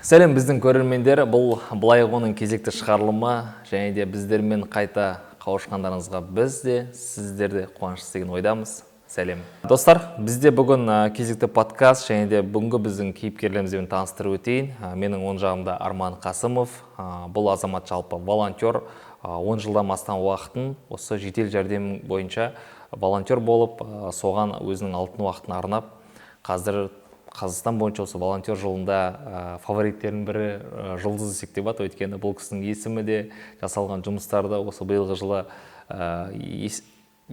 Сәлем, біздің көрермендер! Бұл «Былай ғоның» кезекті шығарылымы және де біздермен қайта қауышқандарыңызға біз де, сіздер де қуаныштысыз деген ойдамыз. Сәлем, достар! Бізде бүгін кезекті подкаст және де бүгінгі біздің кейіпкерлерімізбен таныстырып өтейін. Менің оң жағымда Арман Қасымов. Бұл азамат жалпы волонтер. 10 жылдан астам уақытын осы жедел жәрдем бойынша волонтер болып, соған өзінің алтын уақытын арнап, қазір Қазақстан бойынша осы волонтер жылында фавориттердің бірі, жұлдыз десек те болады, өйткені бұл кісінің есімі де, жасалған жұмыстары да осы биылғы жылы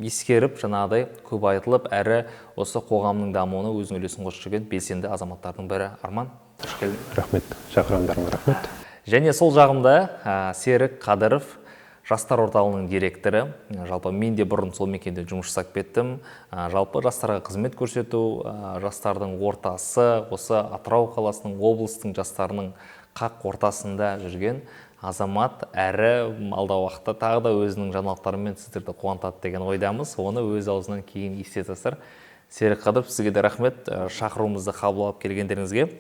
ескеріп, жаңағыдай көп айтылып, әрі осы қоғамның дамуына өзінің үлесін қосып жүрген белсенді азаматтардың бірі. Арман, қош келдің! Рахмет, шақырғандарыңа рахмет. Және сол жағымда Серік Қадыров, жастар орталығының директоры. Жалпы мен де бұрын сол мекенде жұмыс жасап кеттім. Жалпы жастарға қызмет көрсету, жастардың ортасы, осы Атырау қаласының, облыстың жастарының қақ ортасында жүрген азамат, әрі алдағы уақытта тағы да өзінің жаңалықтарымен сіздерді қуантады деген ойдамыз. Оны өз аузынан кейін естісіздер. Серік Қадыров, сізге де рахмет шақыруымызды қабыл алып келгендеріңізге.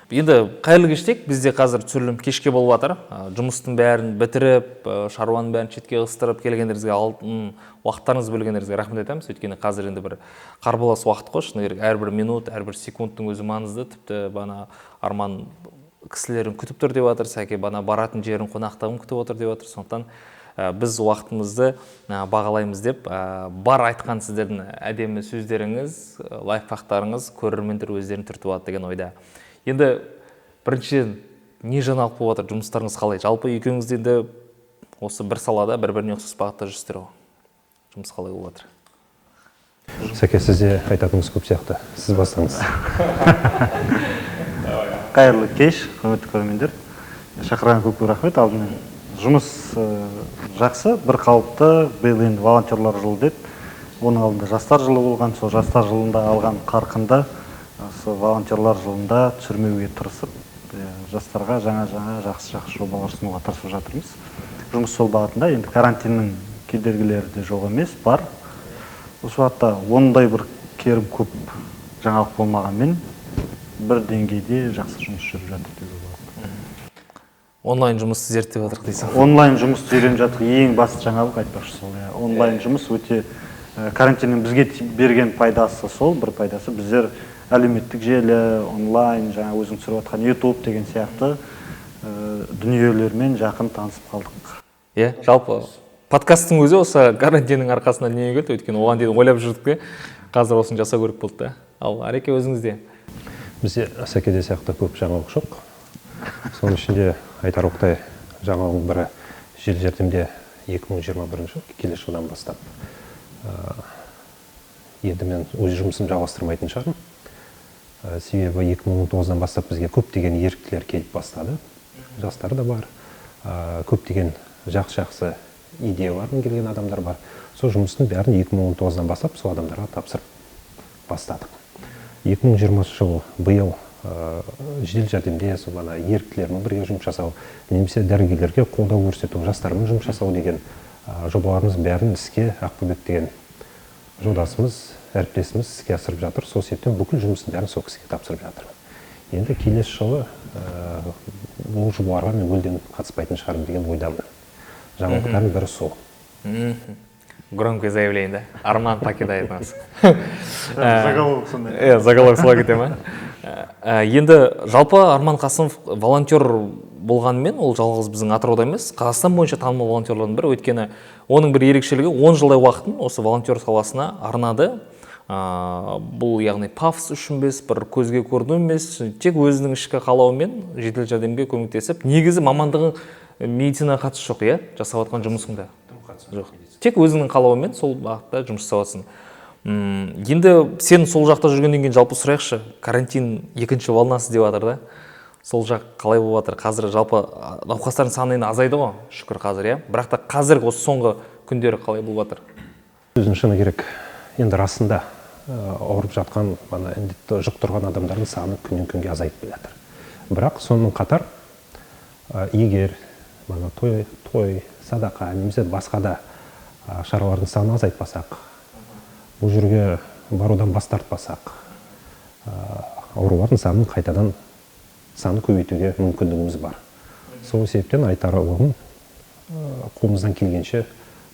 Енді қайырлы кеш дейік. Бізде қазір түсірілім кешке болып жатыр. Жұмыстың бәрін бітіріп, шаруаның бәрін шетке ығыстырып келгендеріңізге, алтын уақыттарыңызды бөлгендеріңізге рахмет айтамыз, өйткені қазір енді бір қарбалас уақыт қой. Шыны керек, әрбір минут, әрбір секундтың өзі маңызды. Тіпті бана Арман кісілерін күтіп тұр деп жатыр, Сәке бана баратын жерін, қонақтығын күтіп отыр деп жатыр. Сондықтан біз уақытымызды бағалаймыз деп, бар айтқан сіздердің әдемі сөздеріңіз, лайфхактарыңыз көрермендер өздерін түртіп алады деген ойда. Енді біріншіден, не жаңалық болып жатыр, жұмыстарыңыз қалай? Жалпы екеуіңіз де енді осы бір салада, бір біріне ұқсас бағытта жүрсіздер ғой. Жұмыс қалай болып жатыр? Сәке, сізде айтатыныңыз көп сияқты, сіз бастаңыз. Қайырлы кеш, құрметті көрермендер! Шақырған көп көп рахмет. Алдымен жұмыс жақсы, бір қалыпты. Биыл енді волонтерлар жылы деді, оның алдында жастар жылы болған. Сол жастар жылында алған қарқынды осы волонтерлар жылында түсірмеуге тырысып, жастарға жаңа жаңа жақсы жақсы жобалар ұсынуға тырысып жатырмыз. Жұмыс сол бағытында. Енді карантиннің кедергілері де жоқ емес, бар. Осы уақытта ондай бір керім көп жаңалық болмағанмен, бір деңгейде жақсы жұмыс жүріп жатыр деуге болады. Онлайн жұмысты зерттеп жатырық дейсің. Онлайн жұмысты үйреніп жатырық. Ең басты жаңалық айтпақшы сол, иә. Онлайн жұмыс өте карантиннің бізге берген пайдасы сол, бір пайдасы: біздер әлеуметтік желі, онлайн, жаңа өзің түсіріп жатқан Ютуб деген сияқты дүниелермен жақын танысып қалдық. Иә, жалпы подкасттың өзі осы карантиннің арқасында дүниеге келді, өйткені оған дейін ойлап жүрдік те, қазір осыны жасау керек болды да. Ал Ареке, өзіңізде? Бізде Сәкеде сияқты көп жаңалық жоқ. Соның ішінде айтарлықтай жаңалығың бірі: жедел жәрдемде 2021 жыл, келесі жылдан бастап енді мен өз жұмысымды жалғастырмайтын шығармын. Себебі 2019-дан бастап бізге көптеген еріктілер келіп бастады, жастар да бар, көптеген жақсы жақсы идеялармен келген адамдар бар. Сол жұмыстың бәрін 2019-дан бастап сол адамдарға тапсырып бастадық. 2020 жыл, биыл жедел жәрдемде сол ана еріктілермен бірге жұмыс жасау немесе дәрігерлерге қолдау көрсету, жастармен жұмыс жасау деген жобаларымыздың бәрін іске Ақбөбек деген жолдасымыз, әріптесіміз іске асырып жатыр. Сол себептен бүкіл жұмыстың бәрін сол кісіге тапсырып жатырмын. Енді келесі жылы бұл жобаларға мен мүлдем қатыспайтын шығармын деген ойдамын. Жаңалықтардың бірі сол. Громкое заявление, да? Арман покидает нас. Заголовок сондай. Иә, заголовок солай кете ма? Енді жалпы Арман Қасымов волонтер болғанымен, ол жалғыз біздің Атырауда емес, Қазақстан бойынша танымал волонтерлардың бірі, өйткені оның бір ерекшелігі: 10 жылдай уақытын осы волонтер саласына арнады. Бұл яғни пафос үшін емес, бір көзге көріну емес, тек өзінің ішкі қалауымен жедел жәрдемге көмектесіп. Негізі мамандығың медицинаға қатысы жоқ, иә, жасап жатқан жұмысыңда жоқ, тек өзіңнің қалауымен сол бағытта жұмыс жасап жатрсың. Енді сен сол жақта жүргеннен кейін жалпы сұрайықшы, карантин екінші волнасы деп жатыр да, сол жақ қалай болып жатыр қазір? Жалпы науқастардың саны енді азайды ғой, шүкір, қазір, иә, бірақ та қазір осы соңғы күндері қалай болып жатыр? Сөздің шыны керек, енді расында ауырып жатқан, ана індетті жұқтырған адамдардың саны күннен күнге азайып келе жатыр. Бірақ сонымен қатар егер мана той, садақа немесе басқа да шаралардың санын азайтпасақ, бұл жерге барудан бас тартпасақ, аурулардың санын қайтадан Саны көбейтуге мүмкіндігіміз бар. Сол себептен айтар оғым, қолымыздан келгенше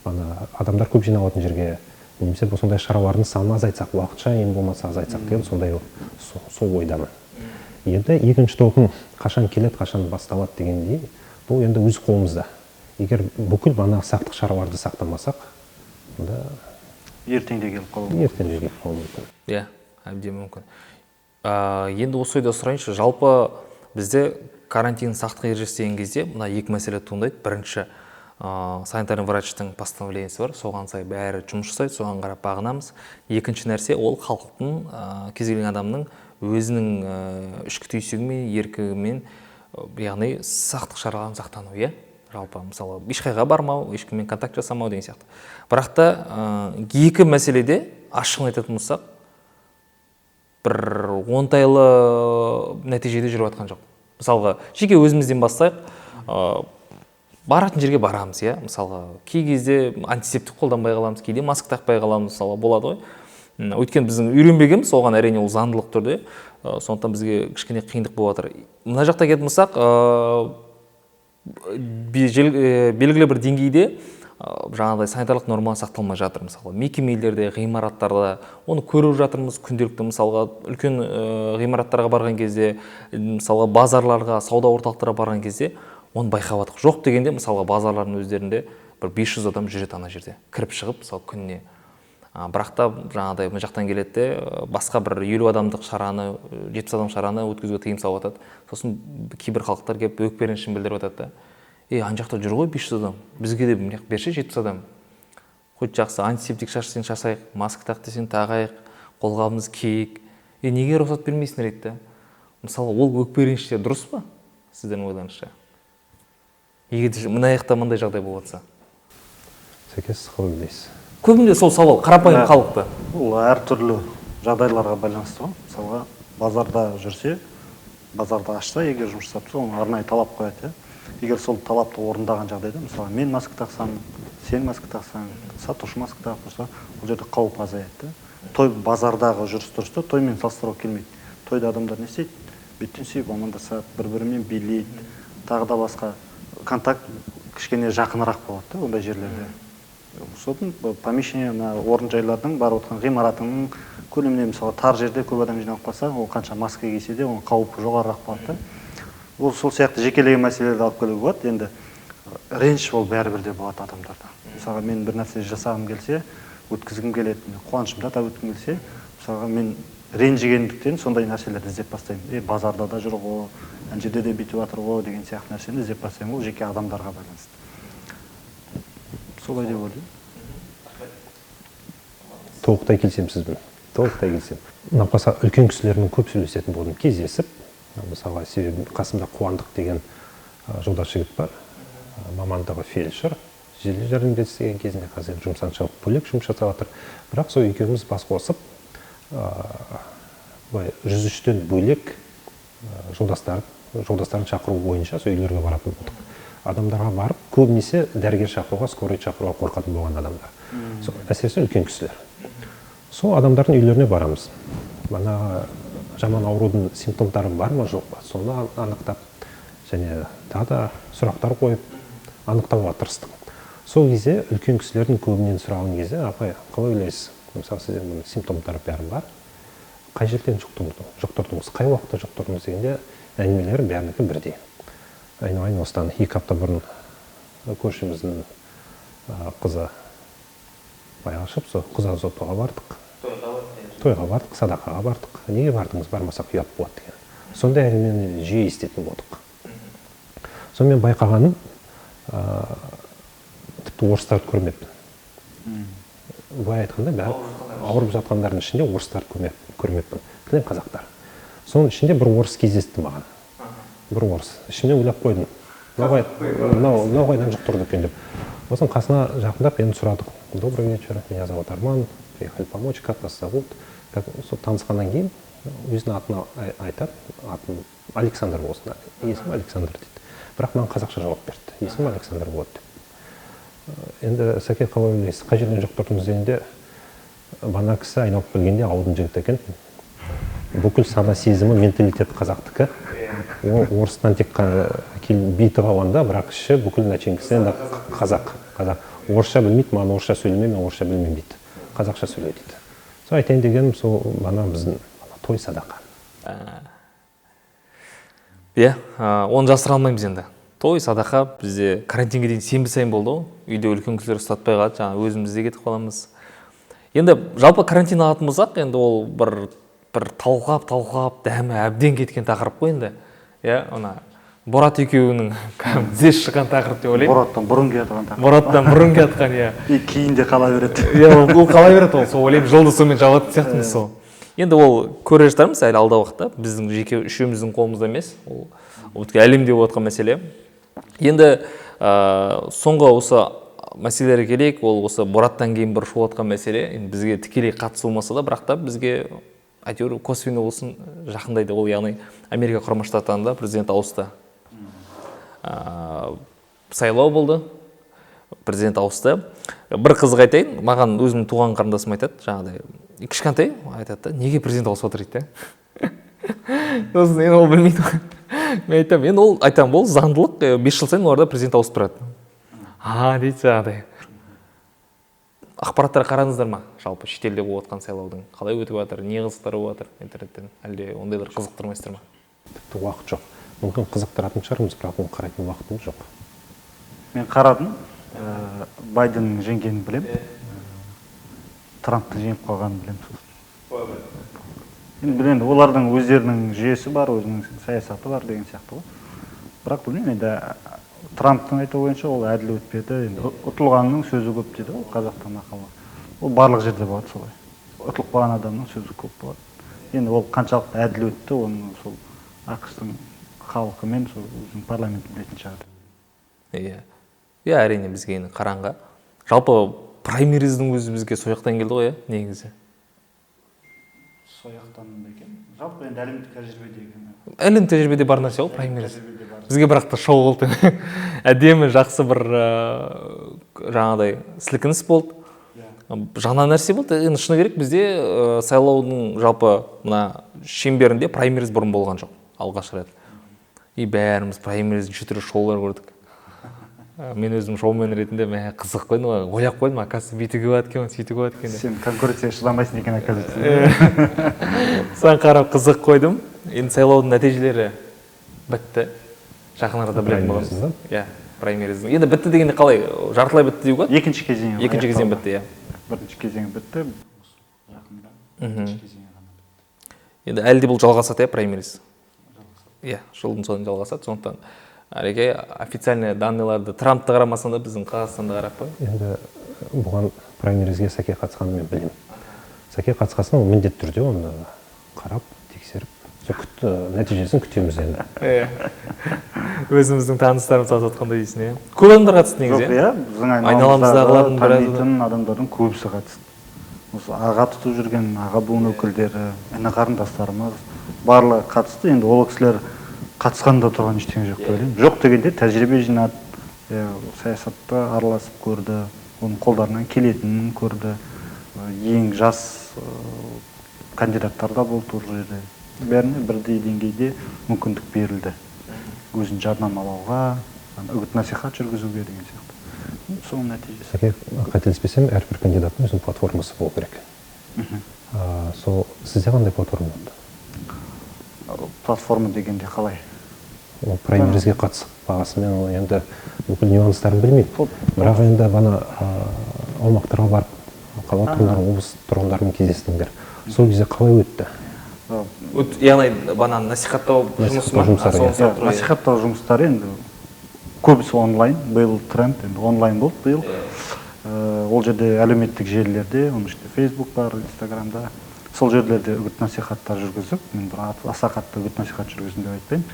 ана адамдар көп жиналатын жерге, немесе сондай шаралардың санын азайтсақ, уақытша ең болмаса азайтсақ деген сондай сол ойдамын. Енді екінші толқын қашан келеді, қашан басталады дегендей, бұл енді өз қолымызда. Егер бүкіл бағанағы сақтық шараларды сақтамасақ, онда ертең де келіп қалуы мүмкін. Ертең де келіп қалуы мүмкін. Иә, әбден мүмкін. Енді осы ойда сұрайыншы, жалпы бізде карантин сақтық ережесі деген кезде мына екі мәселе туындайды. Бірінші, санитарный врачтың постановлениесі бар, соған сай бәрі жұмыс жасайды, соған қарап бағынамыз. Екінші нәрсе, ол халықтың, кез келген адамның өзінің ішкі түйсігімен, еркігімен, яғни сақтық шараларын сақтану, иә? Жалпы, мысалы, ешқайға бармау, ешкіммен контакт жасамау деген сияқты. Бірақ та екі мәселеде ашығын айтатын болсақ, бір оңтайлы нәтижеде жүріп жатқан жоқ. Мысалға, жеке өзімізден бастайық, баратын жерге барамыз, иә? Мысалға, кей кезде антисептик қолданбай қаламыз, кейде маска тақпай қаламыз, мысалға, болады ғой. Өйткені біздің үйренбегенбіз оған, әрине, ол заңдылық түрде, сондықтан бізге кішкене қиындық болып жатыр. Мына жақта келетін болсақ, белгілі бір деңгейде жаңағыдай санитарлық норма сақталмай жатыр. Мысалы, мекемелерде, ғимараттарда оны көріп жатырмыз күнделікті. Мысалға, үлкен ғимараттарға барған кезде, мысалға, базарларға, сауда орталықтарға барған кезде оны байқап жатырмыз. Жоқ дегенде, мысалға, базарлардың өздерінде бір 500 адам жүреді ана жерде, кіріп шығып, мысалы, күніне. Бірақ та жаңағыдай мына жақтан келеді де, басқа бір 50 адамдық шараны, 70 адам шараны өткізуге тыйым салып жатады. Сосын кейбір халықтар келіп өкпе ренішін білдіріп жатады да. Ей, ана жақта жүр ғой 500 адам, бізге де мына жақта берші 70 адам. Хоть жақсы, антисептик шаш десең шашайық, маска тақ десең тағайық, қолғабымыз киейік. Е, неге рұқсат бермейсіңдер дейді да. Мысалы, ол өкпе реніштер дұрыс па сіздердің ойларыңызша? Егер де мына жақта мындай жағдай болып жатса. Сәке, сіз қалай ойлайсыз? Көбінде сол сауал, қарапайым халықты. Ол әртүрлі жағдайларға байланысты ғой. Мысалға, базарда жүрсе, базарда ашса, егер жұмыс жасап тұрса, оны арнайы талап қояды, иә. Егер сол талапты орындаған жағдайда, мысалы, мен маска тақсам, сен маска тақсаң, сатушы маска тағып тұрса, ол жерде қауіп азаяды, да. Той базардағы жүріс тұрысты тоймен салыстыруға келмейді. Тойда адамдар не істейді? Беттен сүйіп амандасады, бір-бірімен билейді, тағы да басқа контакт кішкене жақынырақ болады, да, ондай жерлерде. Сосын помещение, мына орын жайлардың, барып отқан ғимаратының көлеміне, мысалы, тар жерде көп адам жиналып қалса, ол қанша маска кисе де, оның қаупі жоғарырақ болады, да. Ол сол сияқты жекелеген мәселелерді алып келуге болады. Енді реніш ол бәрібір де болады адамдарда. Мысалға, мен бір нәрсе жасағым келсе, өткізгім келеді, мен қуанышымды атап өткім келсе, мысалға, мен ренжігендіктен сондай нәрселерді іздеп бастаймын. Базарда да жүр ғой, ана жерде де бүйтіп жатыр ғой деген сияқты нәрсені іздеп бастаймын. Ол жеке адамдарға байланысты. Солай деп ойлаймын. Толықтай келісемін сізбен. Толықтай келісемін. Науқасқа үлкен кісілермен көп сөйлесетін болдым, кездесіп. Мысалға, себебі қасымда Қуандық деген жолдас жігіт бар. Мамандығы фельдшер. Жедел жәрдемде істеген кезінде қазір жұмыстан шығып бөлек жұмыс жасап жатыр. Бірақ сол екеуміз бас қосып, былай жүз үштен бөлек, жолдастарын шақыру бойынша сол үйлерге баратын болдық. Адамдарға барып, көбінесе дәрігер шақыруға, скорый шақыруға қорқатын болған адамдар. Сол, әсіресе үлкен кісілер. Сол адамдардың үйлеріне барамыз. Мана жаман аурудың симптомдары бар ма, жоқ па, соны анықтап, және тағы да сұрақтар қойып, анықтауға тырыстық. Сол кезде үлкен кісілердің көбінен сұраған кезде, апай, қалай ойлайсыз? Мысалы, сізде мұның симптомдары бәрі бар. Қай жерден жұқтырдыңыз, қай уақытта жұқтырдыңыз дегенде әңгімелері бәрінікі бірдей. Айналайын, осыдан 2 апта бұрын көршіміздің қызы баяғы шығып, сол қыз ұзатуға бардық. Тойға бардық, садақаға бардық. Неге бардыңыз, бармасақ ұят болады деген. Сондай әңгімені жиі еститін болдық. Сонымен байқағаным, тіпті орыстарды көрмеппін. Былай айтқанда, бәрі ауырып жатқандардың ішінде орыстарды көрмеппін. Кілең қазақтар. Соның ішінде бір орыс кездесті маған. Бір орыс. Ішімнен ойлап қойдым. Мынау қайдан жұқтырды екен деп. Сосын қасына жақындап енді сұрадық. Добрый вечер, меня зовут Арман, приехали помочь, как вас зовут? Как, сол танысқаннан кейін өзінің атын айтады, атын Александр болсын, есімі Александр дейді. Бірақ маған қазақша жауап берді, есімі Александр болады деп. Енді Сәке, қалай ойлайсыз, қай жерден жұқтырдыңыз дегенде, бана кісі айналып келгенде ауылдың жігіті екен. Бүкіл сана сезімі, менталитеті қазақтікі. Ол орыстан тек қана беті қалған да, бірақ іші бүкіл начинкасы енді қазақ. Қазақ. Орысша білмейді, маған орысша сөйлеме, мен орысша білмеймін дейді. Қазақша сөйле дейді. Сол айтайын дегенім, сол ана біздің той садақа. Иә, оны жасыра алмаймыз енді. Той садақа бізде карантинге дейін сенбі сайын болды ғой. Үйде үлкен кісілер ұстатпай қалады, жаңа өзіміз де кетіп қаламыз. Енді жалпы карантин алатын болсақ, енді ол бір талқылап дәмі әбден кеткен тақырып қой енді. Иә, ана Борат екеуінің кәдімгі тізе шыққан тақырып деп ойлаймын. Бораттан бұрын келатқан тақырып. Бораттан бұрын келатқан, иә. И кейін де қала береді. Иә, ол қала береді, ол сол ойлаймын, жылды сонымен жабатын сияқтымыз сол. Енді ол көре жатармыз әлі алдағы уақытта, біздің жеке үшеуміздің қолымызда емес, ол бүткіл әлемде болып жатқан мәселе. Енді соңғы осы мәселелерге келейік, ол осы Бораттан кейін бір шулатқан мәселе, енді бізге тікелей қатысы болмаса да, бірақ та бізге әйтеуір косвенно болсын жақындайды ол, яғни Америка Құрама Штаттарында президент ауысты. Сайлау болды, президент ауысты. Бір қызық айтайын, маған өзімнің туған қарындасым айтады, жаңағыдай кішкентай айтады да, неге президент ауысып жатыр дейді да. Сосын енді ол білмейді ғой. Мен айтамын, енді ол айтамын, ол заңдылық, 5 жыл сайын оларда президент ауысып тұрады. А, дейді жаңағыдай. Ақпараттарға қарадыңыздар ма? Жалпы шетелде болып жатқан сайлаудың қалай өтіп жатыр, не қызықтар болып жатыр интернеттен, әлде ондайлар қызықтырмайсыздар ма? Тіпті уақыт жоқ. Мүмкін қызықтыратын шығармыз, бірақ оны қарайтын уақытымыз жоқ. Мен қарадым, Байденнің жеңгенін білемін, Трамптың жеңіп қалғанын білемін. Енді білемін, олардың өздерінің жүйесі бар, өзінің саясаты бар деген сияқты ғой. Бірақ білмеймін, енді Трамптың айтуы бойынша ол әділ өтпеді. Енді ұтылғанның сөзі көп дейді ғой, қазақта мақал. Ол барлық жерде болады солай. Ұтылып қалған адамның сөзі көп болады. Енді ол қаншалықты әділ өтті, оны сол АҚШ-тың халқы мен сол өзінің парламенті білетін шығар. Иә. Иә, әрине бізге енді қараңғы. Жалпы праймериздің өзі бізге сол жақтан келді ғой, иә, негізі. Сол жақтан ба екен? Жалпы енді әлемдік тәжірибедегі. Әлемдік тәжірибеде бар нәрсе ғой праймериз. Бізге бірақ та шоу болды. Әдемі, жақсы бір жаңағыдай сілкініс болды. Жаңа нәрсе болды. Енді шыны керек, бізде сайлаудың жалпы мына шеңберінде праймериз бұрын болған жоқ алғаш рет. И бәріміз праймериз неше түрлі шоулар көрдік. Мен өзім шоумен ретінде қызық қойдым ғой, ойлап қойдым, оказывается, бүйтуге болады екен, сөйтуге болады екен деп. Сен конкуренцияға шыдамайсың екен, оказывается. Соған қарап қызық қойдым. Енді сайлаудың нәтижелері бітті. Жақын арада білетін боламыз. Иә, праймериздің. Енді бітті дегенде қалай? Жартылай бітті деуге болады? Екінші кезеңі. Екінші кезең бітті, иә. Бірінші кезеңі бітті. Жақында екінші кезеңі ғана бітті. Енді әлі де бұл жалғасады, иә, праймериз. Иә, жылдың соңында жалғасады. Сондықтан әреке официальный данныйларды Трампты қарамасаң да біздің Қазақстанды қарап қой. Енді бұған праймеризге Сәке қатысқанын мен білемін. Сәке қатысқасын ол міндетті түрде оны қарап, тексеріп, сол нәтижесін күтеміз енді. Иә. Өзіміздің таныстарымыз қатысып жатқандай дейсің, иә. Көп адамдар қатысты негізі, иә? Жоқ, иә, біздің айналамыздағылардың біразы танитын адамдардың көбісі қатысты. Осы аға тұтып жүрген аға буын өкілдері, іні қарындастарымыз барлығы қатысты. Енді ол кісілер қатысқанда тұрған ештеңе жоқ деп ойлаймын. Жоқ дегенде тәжірибе жинады, саясатта араласып көрді, оның қолдарынан келетінін көрді. Ең жас кандидаттар да болды ол жерде. Бәріне бірдей деңгейде мүмкіндік берілді. Өзін жарнамалауға, үгіт насихат жүргізуге деген сияқты. Соның нәтижесі. Сәке, қателеспесем, әрбір кандидаттың өзінің платформасы болу керек. Сол сізде қандай платформа болды? Платформа дегенде қалай? Ол праймеризге қатысып бағасымен ол енді бүкіл нюанстарын білмейді. Бірақ енді бана аумақтарға барып, қала тұрғындары, облыс тұрғындарымен кездестіңдер. Сол кезде қалай өтті? Яғни бана насихаттау жұмысы ма? Насихаттау жұмыстары, иә. Насихаттау жұмыстары енді көбісі онлайн, биыл тренд енді онлайн болды биыл. Ол жерде әлеуметтік желілерде, оның ішінде Facebook бар, Instagramда, сол жерлерде үгіт насихаттар жүргізіп, мен бір аса қатты үгіт насихат жүргіздім деп айтпаймын.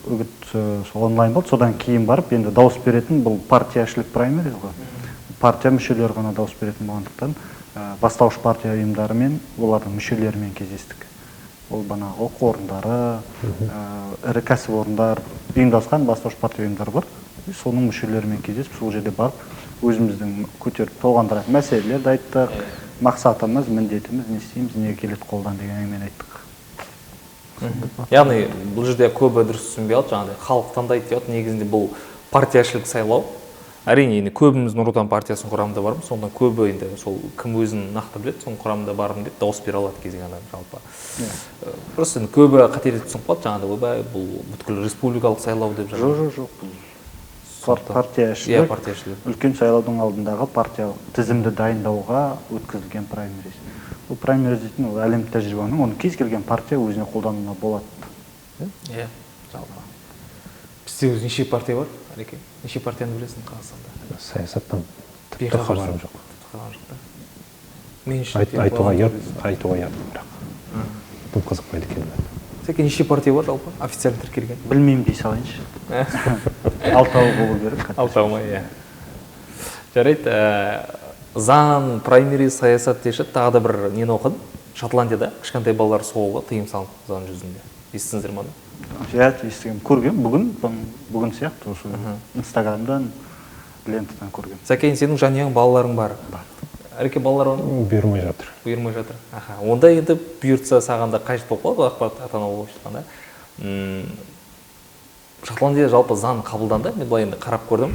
Үгіт сол онлайн болды, содан кейін барып енді дауыс беретін бұл партияшілік праймериз ғой. Партия мүшелері ғана дауыс беретін болғандықтан, бастауыш партия ұйымдарымен, олардың мүшелерімен кездестік. Ол банағы оқу орындары, ірі кәсіпорындар, ұйымдасқан бастауыш партия ұйымдары бар. Соның мүшелерімен кездесіп, сол жерде барып өзіміздің көтеріп толғандыратын мәселелерді айттық, мақсатымыз, міндетіміз, не істейміз, не келеді қолдан деген әңгімені айттық. Яғни бұл жерде көбі дұрыс түсінбей алды, жаңағыдай халық таңдайды деп. Негізінде бұл партияшілік сайлау. Әрине, енді көбіміз Нұр Отан партиясының құрамында бармыз, сондықтан көбі енді сол кім өзін нақты біледі, соның құрамында бармын деп дауыс бере алады кез келген адам жалпы. Просто енді көбі қателік түсініп қалады, жаңағыдай ойбай, бұл бүткіл республикалық сайлау деп. Жоқ, жоқ, жоқ, бұл партияшілік. Иә, партияшілік. Үлкен сайлаудың алдындағы партиялық тізімді дайындауға өткізілген праймериз. Бұл праймериз дейтін ол әлемдік тәжірибенің, оны кез келген партия өзіне қолдануына болады. Иә, жалпы. Бізде өзі неше партия бар, Әреке? Неше партияны білесің Қазақстанда? Саясаттан тіпті хабарым жоқ. Тіпті хабарым жоқ та. Мен үшін Айтуға ұят, айтуға ұят, бірақ тым қызықпайды екен. Сәке, неше партия бар жалпы официально тіркелген? Білмеймін дей салайыншы. Алтауы болу керек. Алтауы ма, иә. Жарайды, заң, праймериз, саясат деші, тағы да бір нені оқыдым. Шотландияда кішкентай балалар соғуға тыйым салынды заң жүзінде. Естідіңіздер ме оны? Иә, естігем, көргем, бүгін сияқты осы Инстаграмдан, лентадан көргем. Сәкен, сенің жанұяң, балаларың бар? Бар. Әреке, балалар бар ма? Бұйырмай жатыр. Бұйырмай жатыр. Аха, онда енді бұйыртса саған да қажет болып қалады ақпарат ата-ана болып жатқанда. Шотландия жалпы заң қабылданды, мен былай енді қарап көрдім.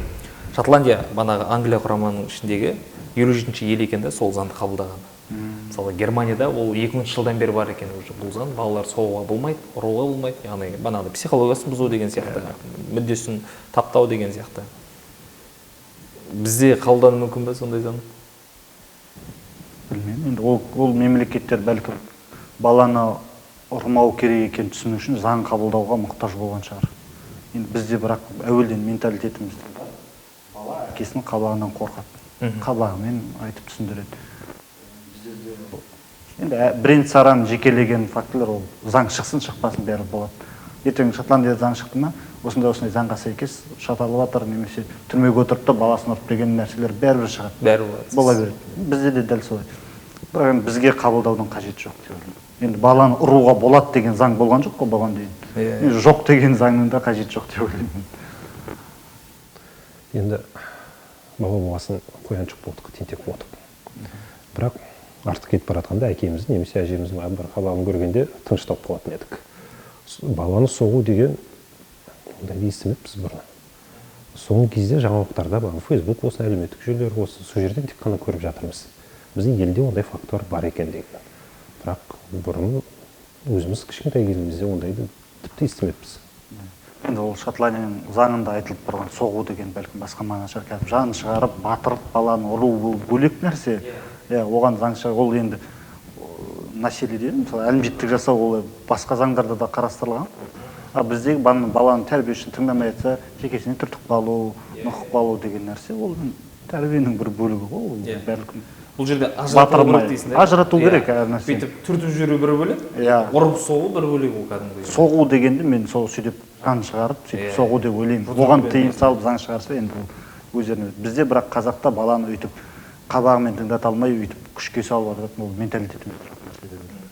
Шотландия банағы Англия құрамының ішіндегі 57-ші ел екен да, сол заңды қабылдаған. Мысалы, Германияда ол 2000 жылдан бері бар екен уже бұл заң, балалар соғуға болмайды, ұруға болмайды, яғни банағыдай психологиясын бұзу деген сияқты, мүддесін таптау деген сияқты. Бізде қабылдану мүмкін бе сондай заң? Білмеймін, енді ол мемлекеттер бәлкім баланы ұрмау керек екенін түсіну үшін заң қабылдауға мұқтаж болған шығар. Енді бізде бірақ әуелден менталитетімізде бар. Бала әкесінің қабағынан қорқады. Қабағымен айтып түсіндіреді. Енді бірен саран жекелеген фактілер, ол заң шықсын шықпасын бәрі болады. Ертең Шотландияда заң шықты ма, осындай осындай заңға сәйкес шаталып жатыр немесе түрмеге отырып та баласын ұрып деген нәрселер бәрібір шығады. Бәрі болады. Бола береді. Бізде де дәл солай. Бірақ енді бізге қабылдаудың қажеті жоқ деп ойлаймын. Енді баланы ұруға болады деген заң болған жоқ қой бұған дейін. Енді жоқ деген заңның да қажеті жоқ деп ойлаймын. Енді бала болғасын қояншық болдық, тентек болдық. Бірақ артық кетіп бара жатқанда әкеміздің немесе әжеміздің бір қабағын көргенде тынышталып қалатын едік. Баланы соғу деген ондайды естімеппіз бұрын. Соңғы кезде жаңалықтарда бар, Facebook болсын, әлеуметтік желілер болсын, сол жерден тек қана көріп жатырмыз. Біздің елде ондай фактор бар екен деген. Бірақ бұрын өзіміз кішкентай кезімізде ондайды тіпті естімеппіз. Енді ол Шотландияның заңында айтылып тұрған соғу деген бәлкім басқа мағына шығар. Кәдімгі жан шығарып, батырып баланы ұру бұл бөлек нәрсе. Иә, оған заң шығар, ол енді насилие дейді, мысалы, әлімжеттік жасау ол басқа заңдарда да қарастырылған. А біздегі баланы тәрбие үшін тыңдамай айтса, шекесіне түртіп қалу, нұқып қалу деген нәрсе, ол тәрбиенің бір бөлігі ғой, ол бәлкім. Бұл жерде ажырату керек дейсің, да? Ажырату керек әр нәрсе. Бүйтіп түртіп жіберу бір бөлек, ұрып соғу бір бөлек ол кәдімгідей. Соғу дегенде мен сол сөйтіп заң шығарып, сөйтіп соғу деп ойлаймын. Оған тыйым салып заң шығарса енді ол өздеріне. Бізде бірақ қазақта баланы өйтіп қабағымен тыңдата алмай, өйтіп күшке салып отыратын ол менталитетіміз тұратын нәрсе деп ойлаймын.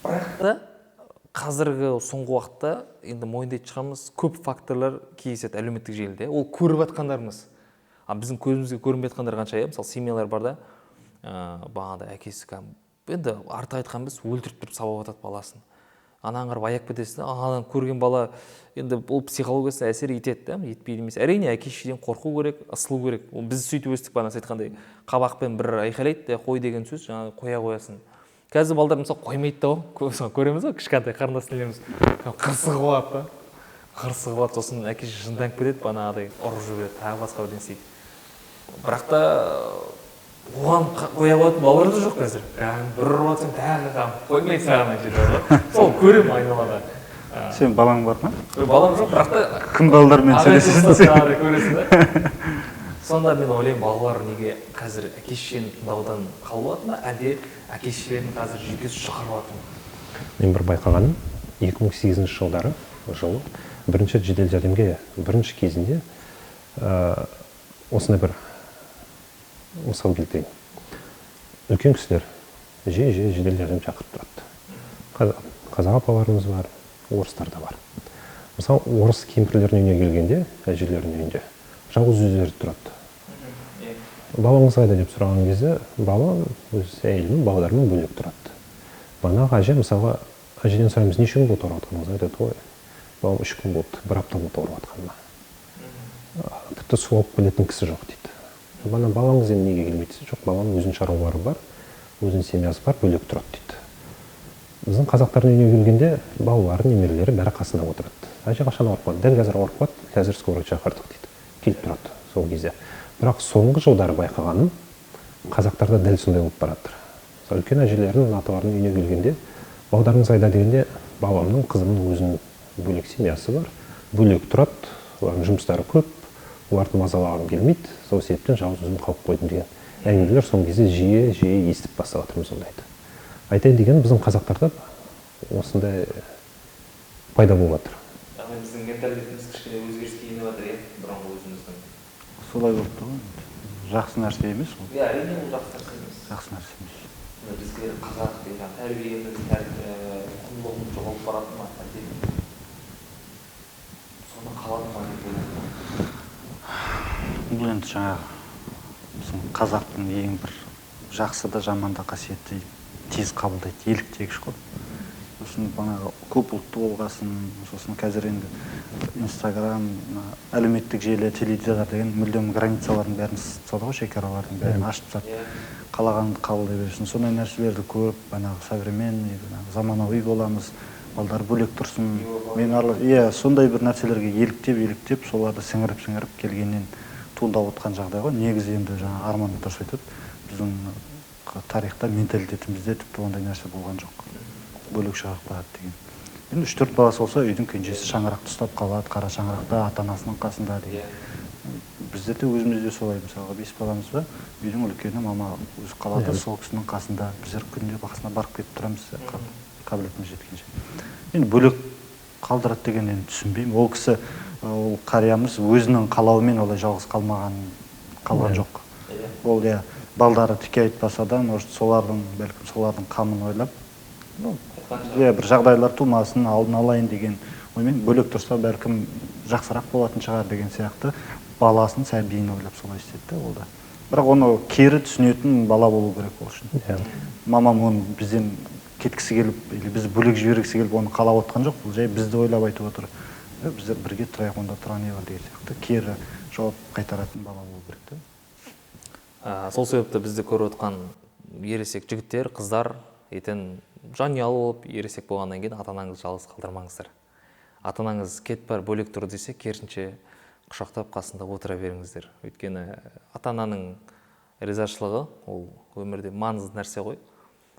Бірақ та қазіргі соңғы уақытта енді мойындайтын шығармыз, көп факторлар кездеседі әлеуметтік желіде. Ол көріп жатқандарымыз. А біздің көзімізге көрінбей жатқандар қанша, иә? Мысалы, семьялар бар да, бағанағыдай әкесі кәдімгі, енді артық айтқан біз өлтіріп тұрып сабап атады баласын. Ананы қарап аяп кетесің, ананы көрген бала енді ол психологиясына әсер етеді, да, етпейді емес. Әрине, әке шешеден қорқу керек, ысылу керек. Ол біз сөйтіп өстік, бағана сіз айтқандай, қабақпен бір айқайлайды, қой деген сөз, жаңағы қоя қоясың. Қазір балдар мысалы қоймайды да ғой, мысалы көреміз ғой, кішкентай қарындас інілеріміз қырсығы болады да. Қырсығы болады, сосын әке шеше жынданып кетеді, бағанағыдай ұрып жібереді, тағы басқа бірдеңе істейді. Бірақ та оған қоя қоятын балалар да жоқ қазір. Кәдімгі бір ұрып жатсаң, тағы қамып қоймайды саған ана жерде бар ғой. Сол көремін айналада. Сен балаң бар ма? Ой, балам жоқ, бірақ та Кім балалармен ағай сөйлесесің туыстар сен? тағы көресің да. Сонда мен ойлаймын, балалар неге қазір әке шешені тыңдаудан қалып жатыр ма, әлде әке шешелерінің қазір жүйкесі жұқарып жатыр ма? Мен бір байқағаным, екі мың сегізінші жылы бірінші жедел жәрдемге бірінші кезінде, осындай бір мысал келтірейін. Үлкен кісілер жиі-жиі жедел жәрдем шақырып тұрады. Қазақ апаларымыз бар, орыстар да бар. Мысалы, орыс кемпірлердің үйіне келгенде, әжелердің үйінде жалғыз өздері тұрады. Балаңыз қайда деп сұраған кезде, бала өз әйелімен, балаларымен бөлек тұрады. Бағанағы әже, мысалға, Әжеден сұраймыз, неше күн болды ауырып жатқаныңыз? Айтады, ой, балам 3 күн болды, 1 апта болды ауырып жатқаныма. Тіпті су алып келетін кісі жоқ дейді. Бана балаңыз енді неге келмейді десе, жоқ, баламның өзінің шаруалары бар, өзінің семьясы бар, бөлек тұрады дейді. Біздің қазақтардың үйіне келгенде балалары, немерелері бәрі қасында отырады. Әже қашан ауырып қалды? Дәл қазір ауырып қалды, қазір скорый шақырдық дейді. Келіп тұрады сол кезде. Бірақ соңғы жылдары байқағаным, қазақтарда дәл сондай болып баратыр. Мысалы, үлкен әжелердің, аталарының үйіне келгенде, балдарыңыз қайда дегенде, баламның, қызымның өзінің бөлек семьясы бар, бөлек тұрады, олардың жұмыстары көп, оларды мазалағым келмейді, сол себептен жалғыз өзім қалып қойдым деген әңгімелер соңғы кезде жиі-жиі естіп бастап жатырмыз ондайды. Айтайын дегенім, біздің қазақтарда осындай пайда болып жатыр. Яғни біздің менталитетіміз кішкене өзгеріске еніп жатыр, иә, бұрынғы өзіміздің. Солай болып тұр ғой. Жақсы нәрсе емес ол. Иә, әрине ол жақсы нәрсе емес. Жақсы нәрсе емес. Бізге қазақ деген тәрбиеміз, құндылығымыз жоғалып барады ма, әлде соны қалады ма деп ойлаймын. Бұл енді жаңағы біздің қазақтың ең бір жақсы да жаман да қасиеті тез қабылдайды, еліктегіш қой. Сосын бағанағы көп ұлтты болғасын, сосын қазір енді Инстаграм, әлеуметтік желі, теледидар деген мүлдем границалардың бәрін сызып тастады ғой, шекаралардың бәрін ашып тастады. Қалағанды қабылдай берсін. Сондай нәрселерді көріп, бағанағы современный, бағанағы заманауи боламыз, балдар бөлек тұрсын. Мен иә, сондай бір нәрселерге еліктеп, еліктеп, соларды сіңіріп, сіңіріп келгеннен туындап отқан жағдай ғой. Негізі енді жаңа Арман дұрыс айтады, біздің тарихта, менталитетімізде тіпті ондай нәрсе болған жоқ. Бөлек шығарып қояды деген. Енді 3-4 баласы болса, үйдің кенжесі шаңырақты ұстап қалады, қара шаңырақта ата-анасының қасында деген. Бізде де өзімізде солай, мысалға 5 баламыз бар, үйдің үлкені мама өзі қалады, сол кісінің қасында біздер күнде қасына барып келіп тұрамыз, қабілетіміз жеткенше. Енді бөлек қалдырады деген енді түсінбеймін. Ол кісі, ол қариямыз өзінің қалауымен олай жалғыз қалған жоқ. Ол иә, балдары тіке айтпаса да, может, солардың, бәлкім солардың қамын ойлап, иә, бір жағдайлар тумасын, алдын алайын деген оймен бөлек тұрса бәлкім жақсырақ болатын шығар деген сияқты баласын, сәбиін ойлап солай істеді де ол да. Бірақ оны кері түсінетін бала болу керек ол үшін. Мамам оны бізден кеткісі келіп, или бізді бөлек жібергісі келіп оны қалап отқан жоқ, бұл жай бізді ойлап айтып отыр. Біздер бірге тұрайық, онда тұра не бар деген сияқты кері жауап қайтаратын бала болу керек те. Сол себепті бізді көріп отқан ересек жігіттер, қыздар ертең жанұялы болып ересек болғаннан кейін ата-анаңызды жалғыз қалдырмаңыздар. Ата-анаңыз кет бар, бөлек тұр десе, керісінше құшақтап қасында отыра беріңіздер. Өйткені ата-ананың ризашылығы ол өмірде маңызды нәрсе ғой.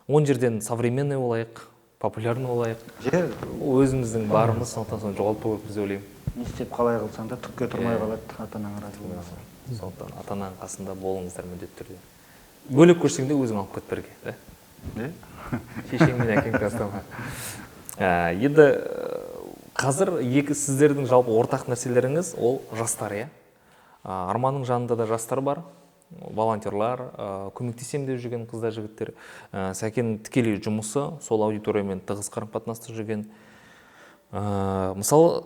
Он жерден современный болайық, популярный болайық. Өзіміздің барымыз, сондықтан соны жоғалтпау керекпіз деп ойлаймын. Не істеп қалай қылсаң да түкке тұрмай қалады, ата-анаң разы болмаса. Сондықтан ата-ананың қасында болыңыздар міндетті түрде. Бөлек көрсең де өзің алып кет бірге, да? Не? Шешең мен әкең тастама. Енді қазір екі сіздердің жалпы ортақ нәрселеріңіз ол жастар, иә? Арманның жанында да жастар бар, волонтерлар, көмектесем деп жүрген қыздар, жігіттер. Сәкеннің тікелей жұмысы сол аудиториямен тығыз қарым-қатынаста жүрген. Мысалы,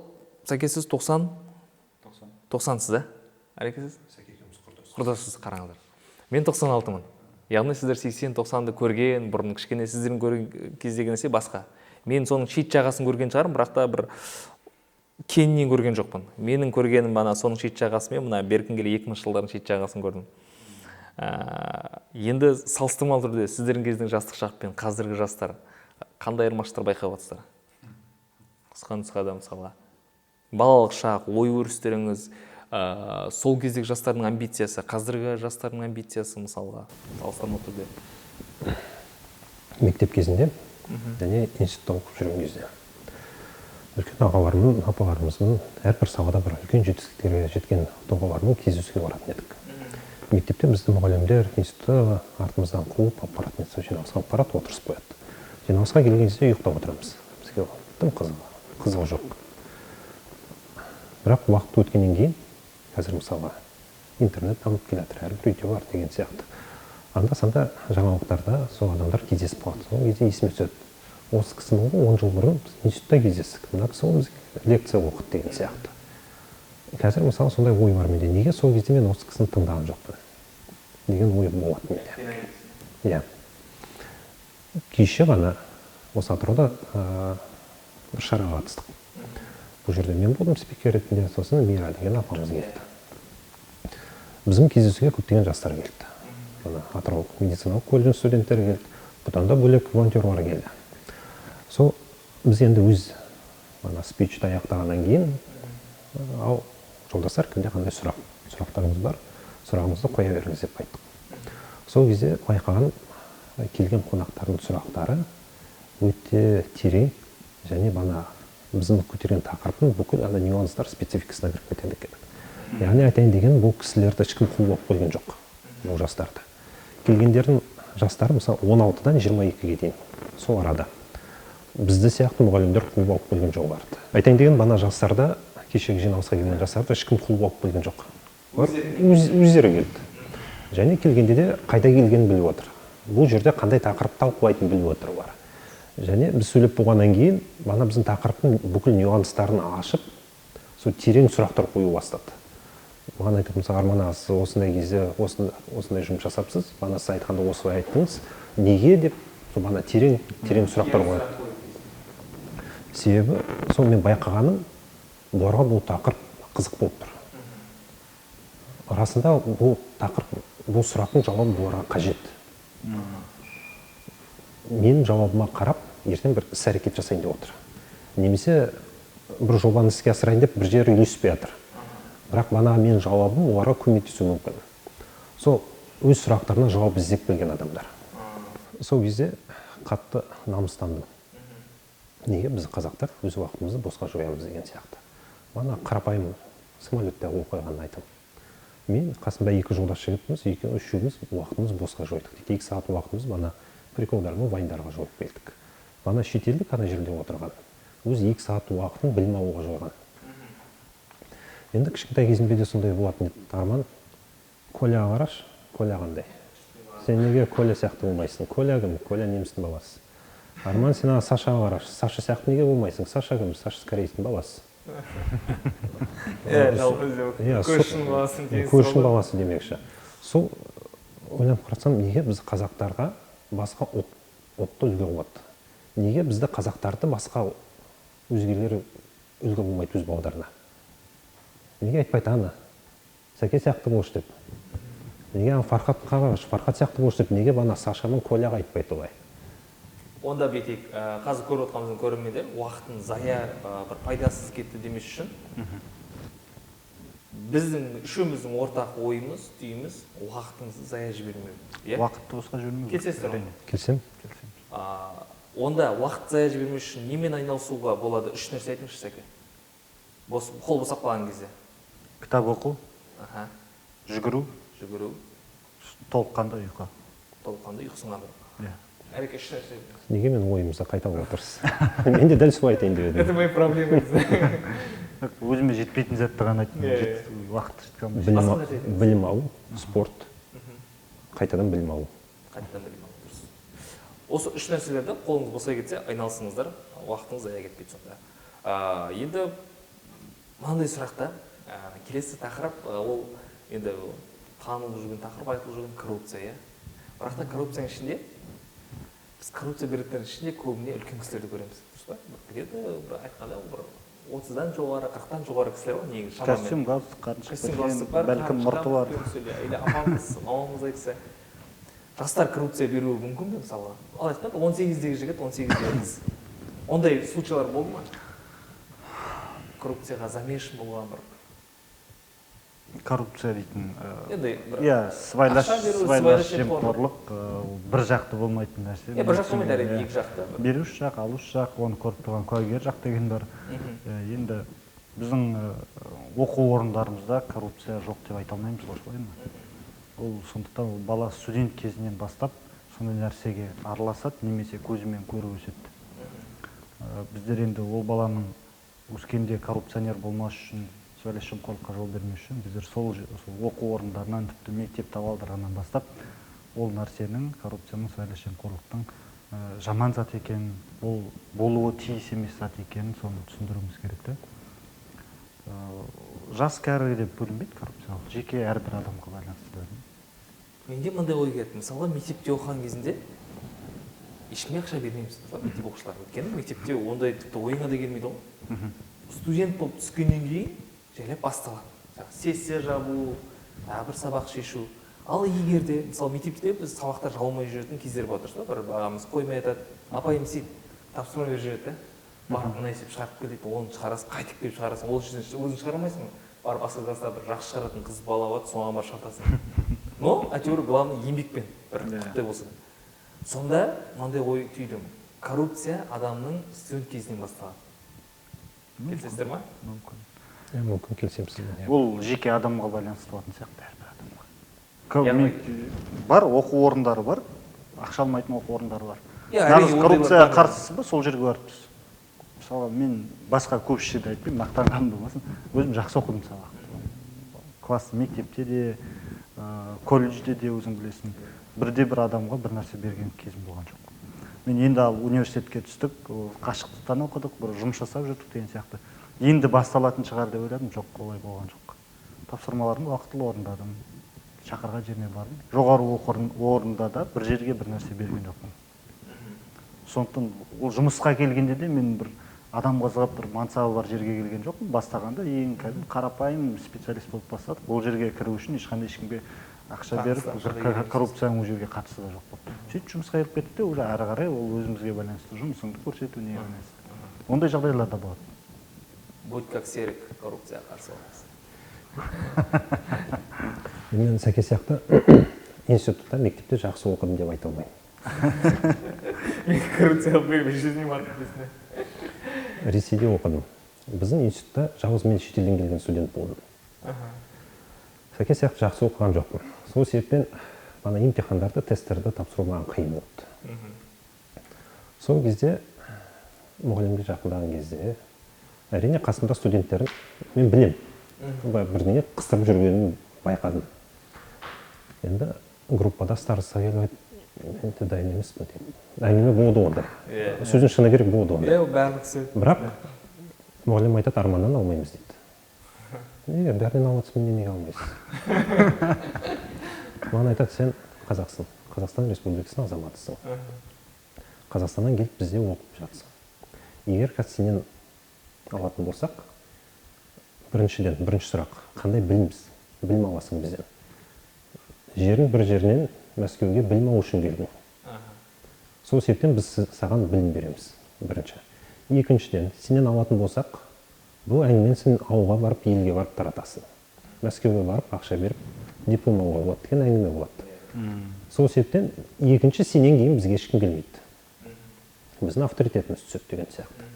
Сәкен, сіз тоқсан? Тоқсан. Тоқсансыз, да? Әреке сіз? Сәкен екеуміз құрдас. Құрдассыз, қараңыздар. Мен тоқсан алтымын. Яғни сіздер сексен, тоқсанды көрген, бұрын кішкене сіздердің көрген кездегі нәрсе басқа. Мен соның шет жағасын көрген шығармын, бірақ та бір кеңінен көрген жоқпын. Менің көргенім ана соның шет жағасы мен мына бертін келе екі мыңыншы жылдардың шет жағасын көрдім. Енді салыстырмалы түрде сіздердің кездің жастық шақ пен қазіргі жастар қандай айырмашылықтар байқап жатсыздар? Қысқа нұсқада мысалға. Балалық шақ, ой өрістеріңіз, сол кездегі жастардың амбициясы, қазіргі жастардың амбициясы мысалға салыстырмалы түрде. Мектеп кезінде және институтта оқып жүрген кезде үлкен ағаларымның, апаларымыздың әрбір салада бір үлкен жетістіктерге жеткен тұлғалармен кездесуге баратын едік. Мектепте бізді мұғалімдер институтта артымыздан қуып алып баратын еді. Сол жиналысқа алып барады, отырысып қояды. Жиналысқа келген кезде ұйықтап отырамыз. Бізге тым қызығы жоқ. Бірақ уақыт өткеннен кейін, қазір мысалға интернет дамып келе жатыр, әрбір үйде бар деген сияқты. Анда-санда жаңалықтарда сол адамдар кездесіп қалады. Сол кезде есіме түседі. Осы кісіні ғой 10 жыл бұрын біз институтта кездестік. Мына кісі ғой бізге лекция оқыды деген сияқты. Қазір мысалы сондай ой бар менде. Неге сол кезде мен осы кісіні тыңдаған жоқпын деген ой болады менде. Иә. Кеше ғана Осы Атырауда бір шараға қатыстық. Бұл жерде мен болдым спикер ретінде, сосын Мира деген апамыз келді. Біздің кездесуге көптеген жастар келді. Ана Атырау медициналық колледжінің студенттері келді, бұдан да бөлек волонтерлар келді. Сол біз енді өз ана спичті аяқтағаннан кейін, ал жолдастар, кімде қандай сұрақтарыңыз бар, сұрағыңызды қоя беріңіз деп айттық. Сол кезде байқаған келген қонақтардың сұрақтары өте терең және бана біздің көтерген тақырыптың бүкіл ана нюанстар, спецификасына кіріп кетеді екен. Яғни айтайын дегенім, бұл кісілерді ешкім қуып алып қойған жоқ, бұл жастарды. Келгендердің жастары мысалы 16-дан 22-ге дейін, сол арада. Бізді сияқты мұғалімдер қуып алып қойған жоқ оларды. Айтайын дегенім, бана жастарда, кешегі жиналысқа келген жастарды ешкім қуып алып қойған жоқ. Олар өздері келді. Және келгенде де қайда келгенін біліп отыр. Бұл жерде қандай тақырып талқылайтынын біліп отыр олар. Және біз сөйлеп болғаннан кейін бана біздің тақырыптың бүкіл нюанстарын ашып, сол терең сұрақтар қою бастады. Маған айтады, мысалы, Арман аға, сіз осындай кезде осындай жұмыс жасапсыз, бана сіз айтқанда осылай айттыңыз, неге деп, сол бана терең, терең сұрақтар қояды. Себебі сол мен байқағаным, бұларға бұл тақырып қызық болып тұр. Расында бұл тақырып, бұл сұрақтың жауабы бұларға қажет. Менің жауабыма қарап, ертең бір іс-әрекет жасайын деп отыр. Немесе бір жобаны іске асырайын деп бір жері үйлеспей жатыр. Бірақ бана менің жауабым оларға көмектесуі мүмкін. Сол өз сұрақтарына жауап іздеп келген адамдар. Сол кезде қатты намыстандым. Неге біз қазақтар өз уақытымызды босқа жоямыз деген сияқты. Мана қарапайым самолеттегі оқиғаны айтамын. Мен қасымда екі жолдас жігітпіз, екеуміз, үшеуміз уақытымызды босқа жойдық дейді. 2 сағат уақытымыз бана приколдар мен вайндарға жойып келдік. Бана шетелдік ана жерде отырған. Өз 2 сағат уақытын білім алуға жойған. Енді кішкентай кезімде де сондай болатын еді. Арман, Коляға қарашы, Коля қандай? Сен неге Коля сияқты болмайсың? Коля кім? Коля немістің баласы. Арман, сен ана Сашаға қарашы, Саша сияқты неге болмайсың? Саша кім? Саша корейстің баласы. Иә, жалпы көршінің баласы деген Көршінің сауал. баласы демекші. Сол ойланып қарасам, неге біз қазақтарға басқа ұлтты үлгі қылады? Неге бізді қазақтарды басқа өзгелер үлгі болмайды өз балдарына? Неге айтпайды ана Сәке сияқты болшы деп? Неге ана Фархат қарашы, Фархат сияқты болшы деп? Неге бана Саша мен Коляға айтпайды олай? Онда бүйтейік, қазір көріп отқан біздің көрермендер уақытын зая, бір пайдасыз кетті демес үшін біздің үшеуміздің ортақ ойымыз, түйіміз уақытыңызды зая жібермеу. Иә? Уақытты босқа жібермеу. Келісесіздер ғой? Әрине. Келісемін. Келісемін. Онда уақыт зая жібермеу үшін немен айналысуға болады? Үш нәрсе айтыңызшы, Сәке. Қол босап қалған кезде. Кітап оқу, жүгіру, Жүгіру. Толыққанды ұйқы. Толыққанды ұйқысын қандыру. Иә. Әреке, үш нәрсе. Неге менің ойымызды қайталап отырсыз? Мен де дәл солай айтайын деп едім. Это мои проблемы. Өзіме жетпейтін затты ғана айттым. Иә, Уақыт жеткен болмаса. Басқа нәрсе айтыңыз. Білім алу, спорт, қайтадан білім алу. Қайтадан білім алу, дұрыс. Осы үш нәрселерді қолыңыз босай кетсе, айналысыңыздар, уақытыңыз зая кетпейді сонда. Енді мынандай сұрақта, келесі тақырып, ол енді танылып жүрген тақырып, айтылып жүрген коррупция, иә? Бірақ та коррупцияның ішінде, біз коррупция беретіндердің ішінде көбіне үлкен кісілерді көреміз, дұрыс па? Где-то бір айтқанда бір 30-дан жоғары, 40-тан жоғары кісілер ғой негізі шамамен. Костюм, галстук, қарын шығып Костюм, кеткен, галстук бар, бәлкім қарын мұрты шыққан, бар. үлкен кісілер, или апамыз, мамамыз айтса. Жастар коррупция беруі мүмкін бе мысалы? Ал айтқанда 18-дегі жігіт, 18-дегі қыз. Ондай случайлар болды ма? Коррупцияға замешан болған бір. Коррупция дейтін, Енді бір иә, ақша беру, сыбайлас сыбайлас жемқорлық. жемқорлық, ол бір жақты болмайтын нәрсе. Иә, бір жақты болмайды, әрине, Иә. екі жақты. Беруші жақ, алушы жақ, оны көріп тұрған куәгер жақ деген бар. Енді біздің оқу орындарымызда коррупция жоқ деп айта алмаймыз, солай ма? Ол сондықтан ол бала студент кезінен бастап сондай нәрсеге араласады, немесе көзімен көріп өседі. Біздер енді ол баланың өскенде коррупционер болмас үшін, сыбайлас жемқорлыққа жол бермес үшін біздер сол оқу орындарынан, тіпті мектеп табалдырығынан бастап ол нәрсенің, коррупцияның, сыбайлас жемқорлықтың жаман зат екенін, ол болуы тиіс емес зат екенін соны түсіндіруіміз керек те. Жас кәрі деп бөлінбейді коррупция, ол жеке әрбір адамға байланысты бөлінеді. Менде мындай ой келді. Мысалға, мектепте оқыған кезінде Ешкімге ақша бермейміз, мысалы, мектеп оқушылары. Өйткені мектепте ондай тіпті ойыңа да келмейді ғой. Студент болып түскеннен кейін жайлап басталады. Жаңағы сессия жабу, тағы бір сабақ шешу. Ал егер де, мысалы, мектепте біз сабақтар жабылмай жүретін кездер болады, дұрыс па? Бір бағамыз қоймай жатады, апайымыз сөйтіп тапсырма беріп жібереді да. Барып мына есеп шығарып кел дейді, оны шығарасың, қайтып келіп шығарасың, ол үшін өзің шығара алмайсың ғой. Барып басқа класста бір жақсы шығаратын қыз бала болады, соған барып шығартасың. Но әйтеуір главное еңбекпен бір құттай болса. Сонда мынандай ой түйдім: коррупция адамның студент кезінен басталады. Келісесіздер ма? Мүмкін. Иә, мүмкін, келісемін сізбен, иә. Ол жеке адамға байланысты болатын сияқты, әрбір адамға. Бар оқу орындары бар, ақша алмайтын оқу орындары бар. Иә, нағыз әрине, ондайлар коррупцияға бар. қарсысыз ба, сол жерге барып түс. Мысалға, мен басқа көп жерде айтпаймын, мақтанғаным болмасын, өзім жақсы оқыдым сабақты. Класс мектепте де, колледжде де, өзің білесің, бірде бір адамға бір нәрсе берген кезім болған жоқ. Мен енді ал университетке түстік, ол қашықтықтан оқыдық, бір жұмыс жасап жүрдік деген сияқты. Енді басталатын шығар деп ойладым, жоқ, олай болған жоқ. Тапсырмаларымды уақытылы орындадым, шақырған жеріне бардым. Жоғары оқу орнында да бір жерге бір нәрсе берген жоқпын. Сондықтан ол жұмысқа келгенде де мен бір адам қызығып бір мансабы бар жерге келген жоқпын. Бастағанда ең кәдімгі қарапайым специалист болып бастадық. Ол жерге кіру үшін ешқандай ешкімге ақша беріп, Қатысы, бір ақша деген коррупцияның ол жерге қатысы да жоқ болды. Сөйтіп жұмысқа келіп кеттік те, уже әрі қарай ол өзімізге байланысты, жұмысыңды көрсету неге байланысты. Ондай жағдайлар да болады. Будь как Серік, коррупцияға қарсы болыңыз. Мен Сәке сияқты институтта, мектепте жақсы оқыдым деп айта алмаймын. Мен коррупцияға бір жизни бар десіне. Ресейде оқыдым. Біздің институтта жалғыз мен шетелден келген студент болдым. Сәке сияқты жақсы оқыған жоқпын. Сол себептен ана емтихандарды, тесттерді тапсыру маған қиын болды. Сол кезде мұғалімге жақындаған кезде, әрине, қасымда студенттерім, мен білем, бірдеңе қыстырып жүргенін байқадым. Енді группада староста келіп айтты, мен де дайын емеспін деп. Әңгіме болды ондай. Сөздің шыны керек, болды ондай. Иә, барлық сөз. Бірақ мұғалім айтады, Арманнан алмаймыз дейді. Неге бәрінен алып жатсың, менен неге алмайсыз? Маған айтады, сен қазақсың, Қазақстан Республикасының азаматысың. Қазақстаннан келіп бізде оқып жатсың. Егер қазір сенен алатын болсақ, біріншіден, бірінші сұрақ, қандай білім аласың бізден? Жердің бір жерінен Мәскеуге білім алу үшін келдің. Сол себептен біз саған білім береміз, бірінші. Екіншіден, сенен алатын болсақ, бұл әңгімені сен ауылға барып, елге барып таратасың. Мәскеуге барып, ақша беріп, диплом алуға болады деген әңгіме болады. Сол себептен екінші сенен кейін бізге ешкім келмейді. Біздің авторитетіміз түседі деген сияқты.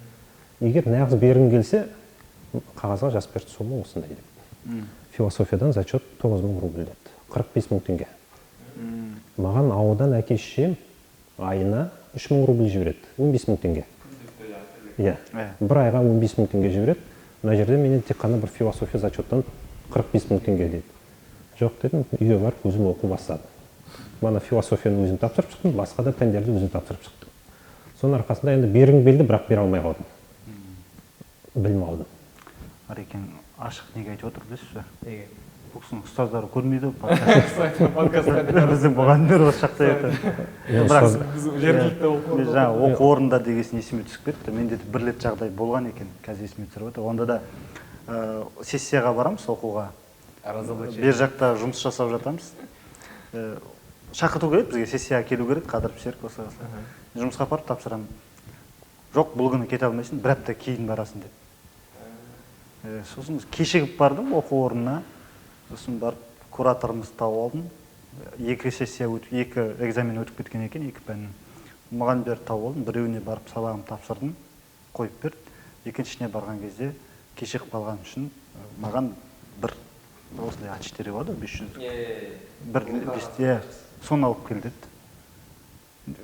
Егер нағыз бергің келсе, қағазға жазып берді, сома осындай деп. Философиядан зачет 9000 рубль деді. 45 мың теңге. Маған ауылдан әке шешем айына 3000 рубль жібереді, 15 мың теңге. Иә. Бір айға 15 мың теңге жібереді. Мына жерде менен тек қана бір философия зачеттан 45 мың теңге дейді. Жоқ дедім, үйге барып өзім оқу бастадым. Мана философияны өзім тапсырып шықтым, басқа да пәндерді өзім тапсырып шықтым. Соның арқасында енді бергім келді, бірақ бере алмай қалдым. Білім алдым. Арекен ашық неге айтып отыр білесіз бе? Неге? Бұл кісінің ұстаздары көрмейді ғой подкаст. Подкастқа Біздің мұғалімдер осы жақта еді. Мен Бірақ ұстаз- Біз жергілікті оқу мен жаңа оқу орнында дегесін есіме түсіп кетті. Менде де бір рет жағдай болған екен, қазір есіме түсіріп отыр. Онда да, сессияға барамыз оқуға. Разоблачение. Бер жақта жұмыс жасап жатамыз. Шақырту керек бізге, сессияға келу керек, Қадыров Серік осы осылай. Жұмысқа апарып тапсырамын. Жоқ, бұл күні кете алмайсың, бір апта кейін барасың деп. Сосын кешігіп бардым оқу орнына. Сосын барып кураторымызды тауып алдым. Екі сессия өтіп, екі экзамен өтіп кеткен екен, екі пәннің. Мұғалімдерді тауып алдым, біреуіне барып сабағымды тапсырдым, қойып берді. Екіншісіне барған кезде кешігіп қалғаным үшін маған бір осындай А4 болады ғой, 500. Бір лист, иә, соны алып кел деді.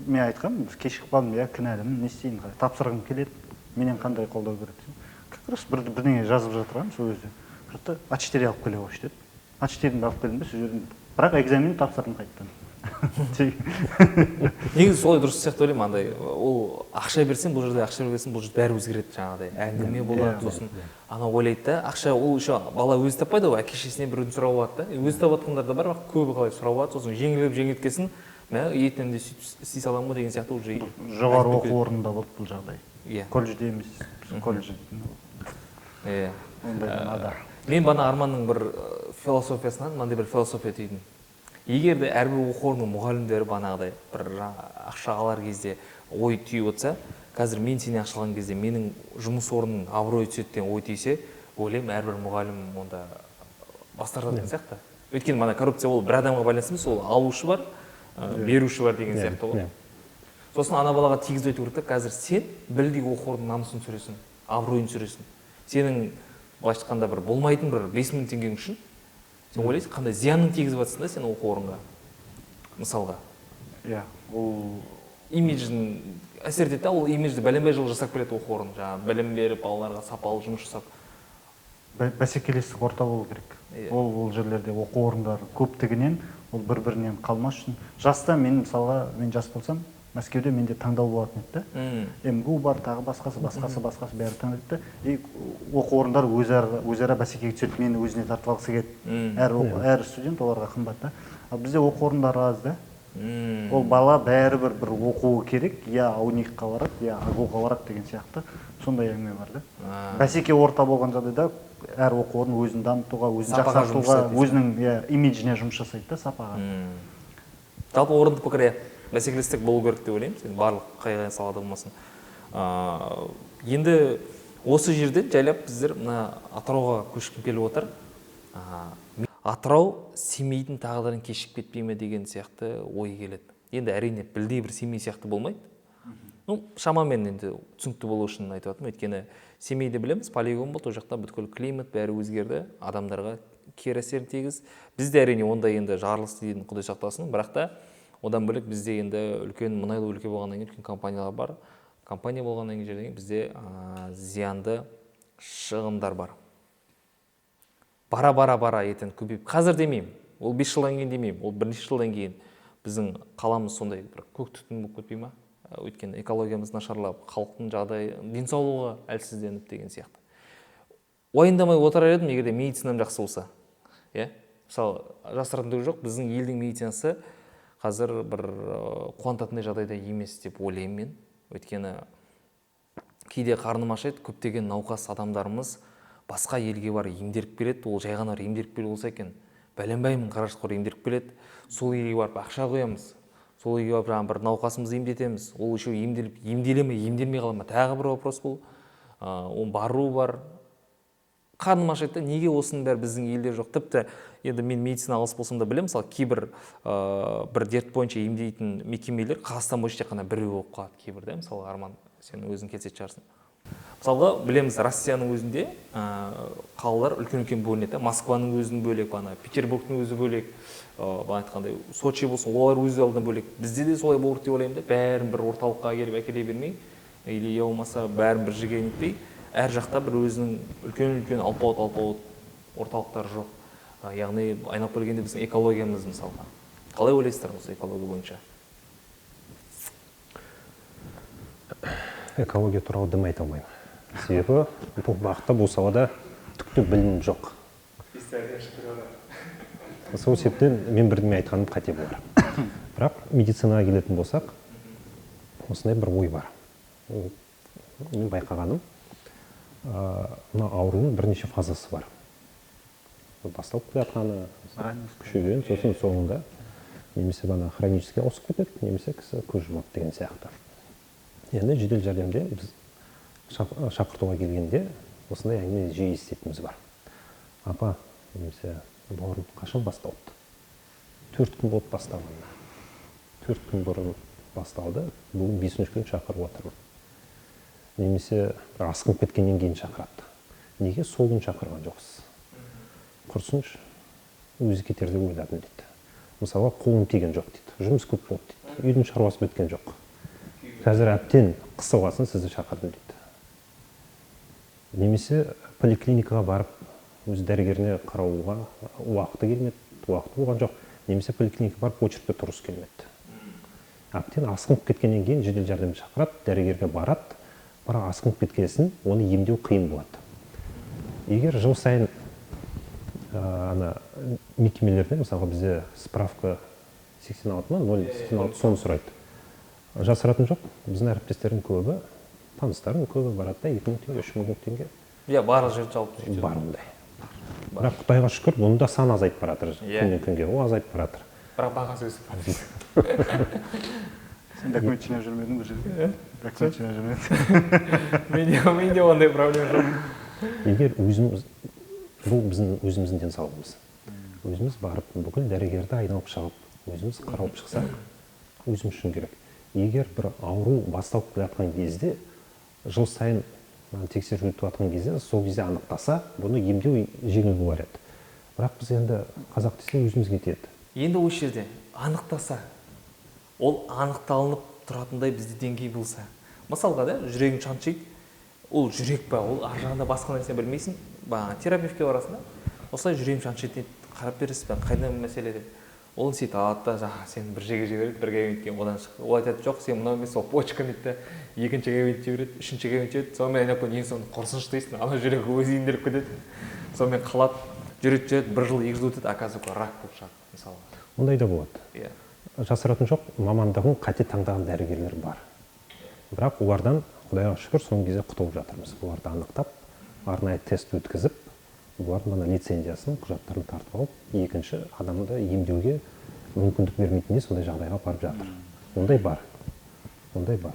Мен айтқанмын, кешігіп қалдым, иә, кінәлімін, не істейін, қалай, тапсырғым келеді, менен қандай қолдау керек десем. Как раз бірдеңе жазып жатырғанмын сол кезде. Жұртта А4 алып келе қойшы деді. А4-ді алып келдім де, сол жерден, бірақ экзамен тапсырдым қайтадан. Негізі солай дұрыс сияқты ойлаймын, андай, ол ақша берсең, бұл жерде ақша берсең, бұл жерде бәрі өзгереді, жаңағыдай әңгіме болады, сосын анау ойлайды да, ақша ол еще бала өзі таппайды ғой, әке шешесінен біреуден сұрап алады да. Өзі тап жатқандар да бар, бірақ көбі қалай сұрап алады, сосын жеңіліп жеңіліп кеткесін Мә, ертең де сөйтіп істей саламын ғой деген сияқты уже. Жоғары оқу орнында болды бұл жағдай. Иә. Колледжде емес, колледж. Иә. Ондайдан ада. Мен бана Арманның бір философиясынан мынандай бір философия түйдім. Егер де әрбір оқу орнының мұғалімдері банағыдай бір ақша алар кезде ой түйіп отырса, қазір мен сенен ақша алған кезде менің жұмыс орнымның абыройы түседі деген ой түйсе, ойлаймын, әрбір мұғалім онда бас тартатын сияқты. Өйткені мана коррупция ол бір адамға байланысты емес, ол алушы бар, беруші бар деген сияқты ғой. Сосын ана балаға тигізіп айту керек та, қазір сен білдей оқу орнының намысын түсіресің, абыройын түсіресің. Сенің былайша айтқанда бір болмайтын бір 5000 теңгең үшін сен ойлайсың, қандай зиянын тигізіп жатрсың да сен оқу орынға, мысалға. Иә, ол имиджін әсер етеді да, ол имиджді бәленбай жыл жасап келеді оқу орны, жаңағы білім беріп, балаларға сапалы жұмыс жасап. Бәсекелестік орта болу керек. Ол жерлерде оқу орындары көптігінен, ол бір-бірінен қалмас үшін. Жаста мен мысалға, мен жас болсам, Мәскеуде менде таңдау болатын еді да. МГУ бар, тағы басқасы, басқасы, басқасы бәрі таңдайды да. И оқу орындары өзара бәсекеге түседі, мені өзіне тартып алғысы келеді. Әр студент оларға қымбат та. Ал бізде оқу орындары аз да. Ол бала бәрібір бір оқуы керек, я АУНИКқа барады, я АГУға барады деген сияқты сондай әңгіме бар да. Бәсеке орта болған жағдайда әр оқу орны өзін дамытуға, өзін жақсартуға, өзінің имиджіне жұмыс жасайды да, сапаға. Жалпы орынды пікір, иә. Бәсекелестік болу керек деп ойлаймын, сен барлық қай салада болмасын. Енді осы жерден жайлап біздер мына Атырауға көшкім келіп отыр. Атырау Семейдің тағдырын кешіп кетпей ме деген сияқты ой келеді. Енді әрине білдей бір Семей сияқты болмайды. Ну, шамамен енді түсінікті болу үшін айтып жатырмын. Өйткені Семейді білеміз, полигон болды, ол жақта бүткіл климат бәрі өзгерді, адамдарға кері әсерін тигізді. Бізде әрине ондай енді жарылыс дейтін құдай сақтасын, бірақ та одан бөлек бізде енді үлкен мұнайлы өлке болғаннан кейін үлкен компаниялар бар. Компания болғаннан кейін жерден бізде зиянды шығындар бар. Бара-бара ертең көбейіп, қазір демеймін, ол 5 жылдан кейін демеймін, ол бірнеше жылдан кейін біздің қаламыз сондай бір көк түтін болып кетпей ма? Өйткені экологиямыз нашарлап, халықтың жағдайы, денсаулығы әлсізденіп деген сияқты. Уайымдамай отырар едім, егер де медицинам жақсы болса. Иә? Мысалы, жасыратын түгі жоқ, біздің елдің медицинасы қазір бір қуантатындай жағдайда емес деп ойлаймын мен. Өйткені кейде қарным ашиды, көптеген науқас адамдарымыз басқа елге барып емделіп келеді, ол жай ғана емделіп келу болса екен, бәленбай мың қаражат қор емделіп келеді, сол елге барып ақша қоямыз, сол елге барып жаңағы бір науқасымызды емдетеміз, ол еще емделіп, емделе ме, емделмей қала ма, тағы бір вопрос бұл. Оның бару бар. Қарным ашиды да, неге осының бәрі біздің елде жоқ? Тіпті енді мен медицина алыс болсам да білемін, мысалы, кейбір бір дерт бойынша емдейтін мекемелер Қазақстан бойынша тек қана біреу болып қалады кейбір, да, мысалы, Арман, сен өзің келісетін шығарсың. Мысалға, білеміз, Россияның өзінде қалалар үлкен-үлкен бөлінеді, Москваның өзін бөлек, ана Петербургтың өзі бөлек, бағана айтқандай, Сочи болсын, олар өз алдына бөлек. Бізде де солай болу керек деп ойлаймын да, бәрін бір орталыққа келіп әкеле бермей, или я болмаса бәрін бір жерге нетпей, әр жақта бір өзінің үлкен-үлкен алпауыт орталықтары жоқ. Яғни айналып келгенде біздің экологиямыз мысалға. Қалай ойлайсыздар осы экология бойынша? Экология туралы дым айта алмаймын. Себебі бұл бағытта, бұл салада түкті білімім жоқ. Сол себептен мен бірдеме айтқаным қате болар. Бірақ медицинаға келетін болсақ, осындай бір ой бар. Мен байқағаным, мына аурудың бірнеше фазасы бар. Басталып келе жатқаны, күшейген, сосын соңында немесе бана хронический ауысып кетеді, немесе кісі көз жұмады деген сияқты. Енді жедел жәрдемде біз шақыртуға келгенде осындай әңгіме жиі еститініміз бар. Апа, немесе бауырым қашан басталды? 4 күн болды басталғанына. 4 күн бұрын басталды, бүгін 5-ші күн шақырып отырмын. Немесе бір асқынып кеткеннен кейін шақырады. Неге сол күн шақырған жоқсыз? Құрсыншы, өзі кетер деп ойладым дейді. Мысалға, қолым тиген жоқ дейді, жұмыс көп болды дейді, үйдің шаруасы біткен жоқ. Қазір әбден қысылғасын сізді шақырдым дейді. Немесе поликлиникаға барып өз дәрігеріне қарауға уақыты келмеді, уақыты болған жоқ. Немесе поликлиникаға барып очередьке тұрғысы келмеді. Әбден асқынып кеткеннен кейін жедел жәрдем шақырады, дәрігерге барады, бірақ асқынып кеткесін оны емдеу қиын болады. Егер жыл сайын ана мекемелерде, мысалға, бізде справка 86 ма, 0,86 соны сұрайды. Жасыратын жоқ, біздің әріптестердің көбі, таныстардың көбі барады да 2000 теңге, 3000 теңге. Иә, барлық жерде жалпы сөйтеді. Бар ондай. Бірақ Құдайға шүкір, бұның да саны азайып баратыр. Күннен күнге ол азайып баратыр. Бірақ бағасы өсіп баратыр. Сен документ жинап жүрмедің бұл жерде? Документ жинап жүрмедің. Менде ондай проблема жоқ. Егер өзіміз, бұл біздің өзіміздің денсаулығымыз. Өзіміз барып, бүкіл дәрігерді айналып шығып, өзіміз қаралып шықсақ, өзіміз үшін керек. Егер бір ауру басталып келе жатқан кезде, жыл сайын тексеру өтіп жатқан кезде, сол кезде анықтаса, бұны емдеу жеңіл болар еді. Бірақ біз енді қазақ десе өзімізге тиеді. Енді осы жерде анықтаса, ол анықталынып тұратындай бізде деңгей болса. Мысалға да, жүрегің шаншиды, ол жүрек па, ол ар жағында басқа нәрсе білмейсің, терапевтке барасың да, осылай жүрегім шаншиды дейді, қарап бересіз бе, қайда мәселе деп. Ол сөйтіп алады да, жаңағы сені бір жерге жібереді, бір кабинетке, одан шық. Ол айтады, жоқ, сен мынау емес, ол почка дейді да, екінші кабинетке жібереді, үшінші кабинетке жібереді, сонымен айналып келіп ең соңында құрсыншы дейсің, ана жүрек өзі емделіп кетеді, сонымен қалады, жүреді, жүреді, бір жыл, екі жыл өтеді, оказывается, рак болып шығады, мысалы. Ондай да болады. Жасыратын жоқ, мамандығын қате таңдаған дәрігерлер бар. Бірақ олардан, Құдайға шүкір, соңғы кезде құтылып жатырмыз. Оларды анықтап, арнайы тест өткізіп, бұлардың мына лицензиясын, құжаттарын тартып алып, екінші адамды емдеуге мүмкіндік бермейтіндей сондай жағдайға барып жатыр. Ондай бар. Ондай бар.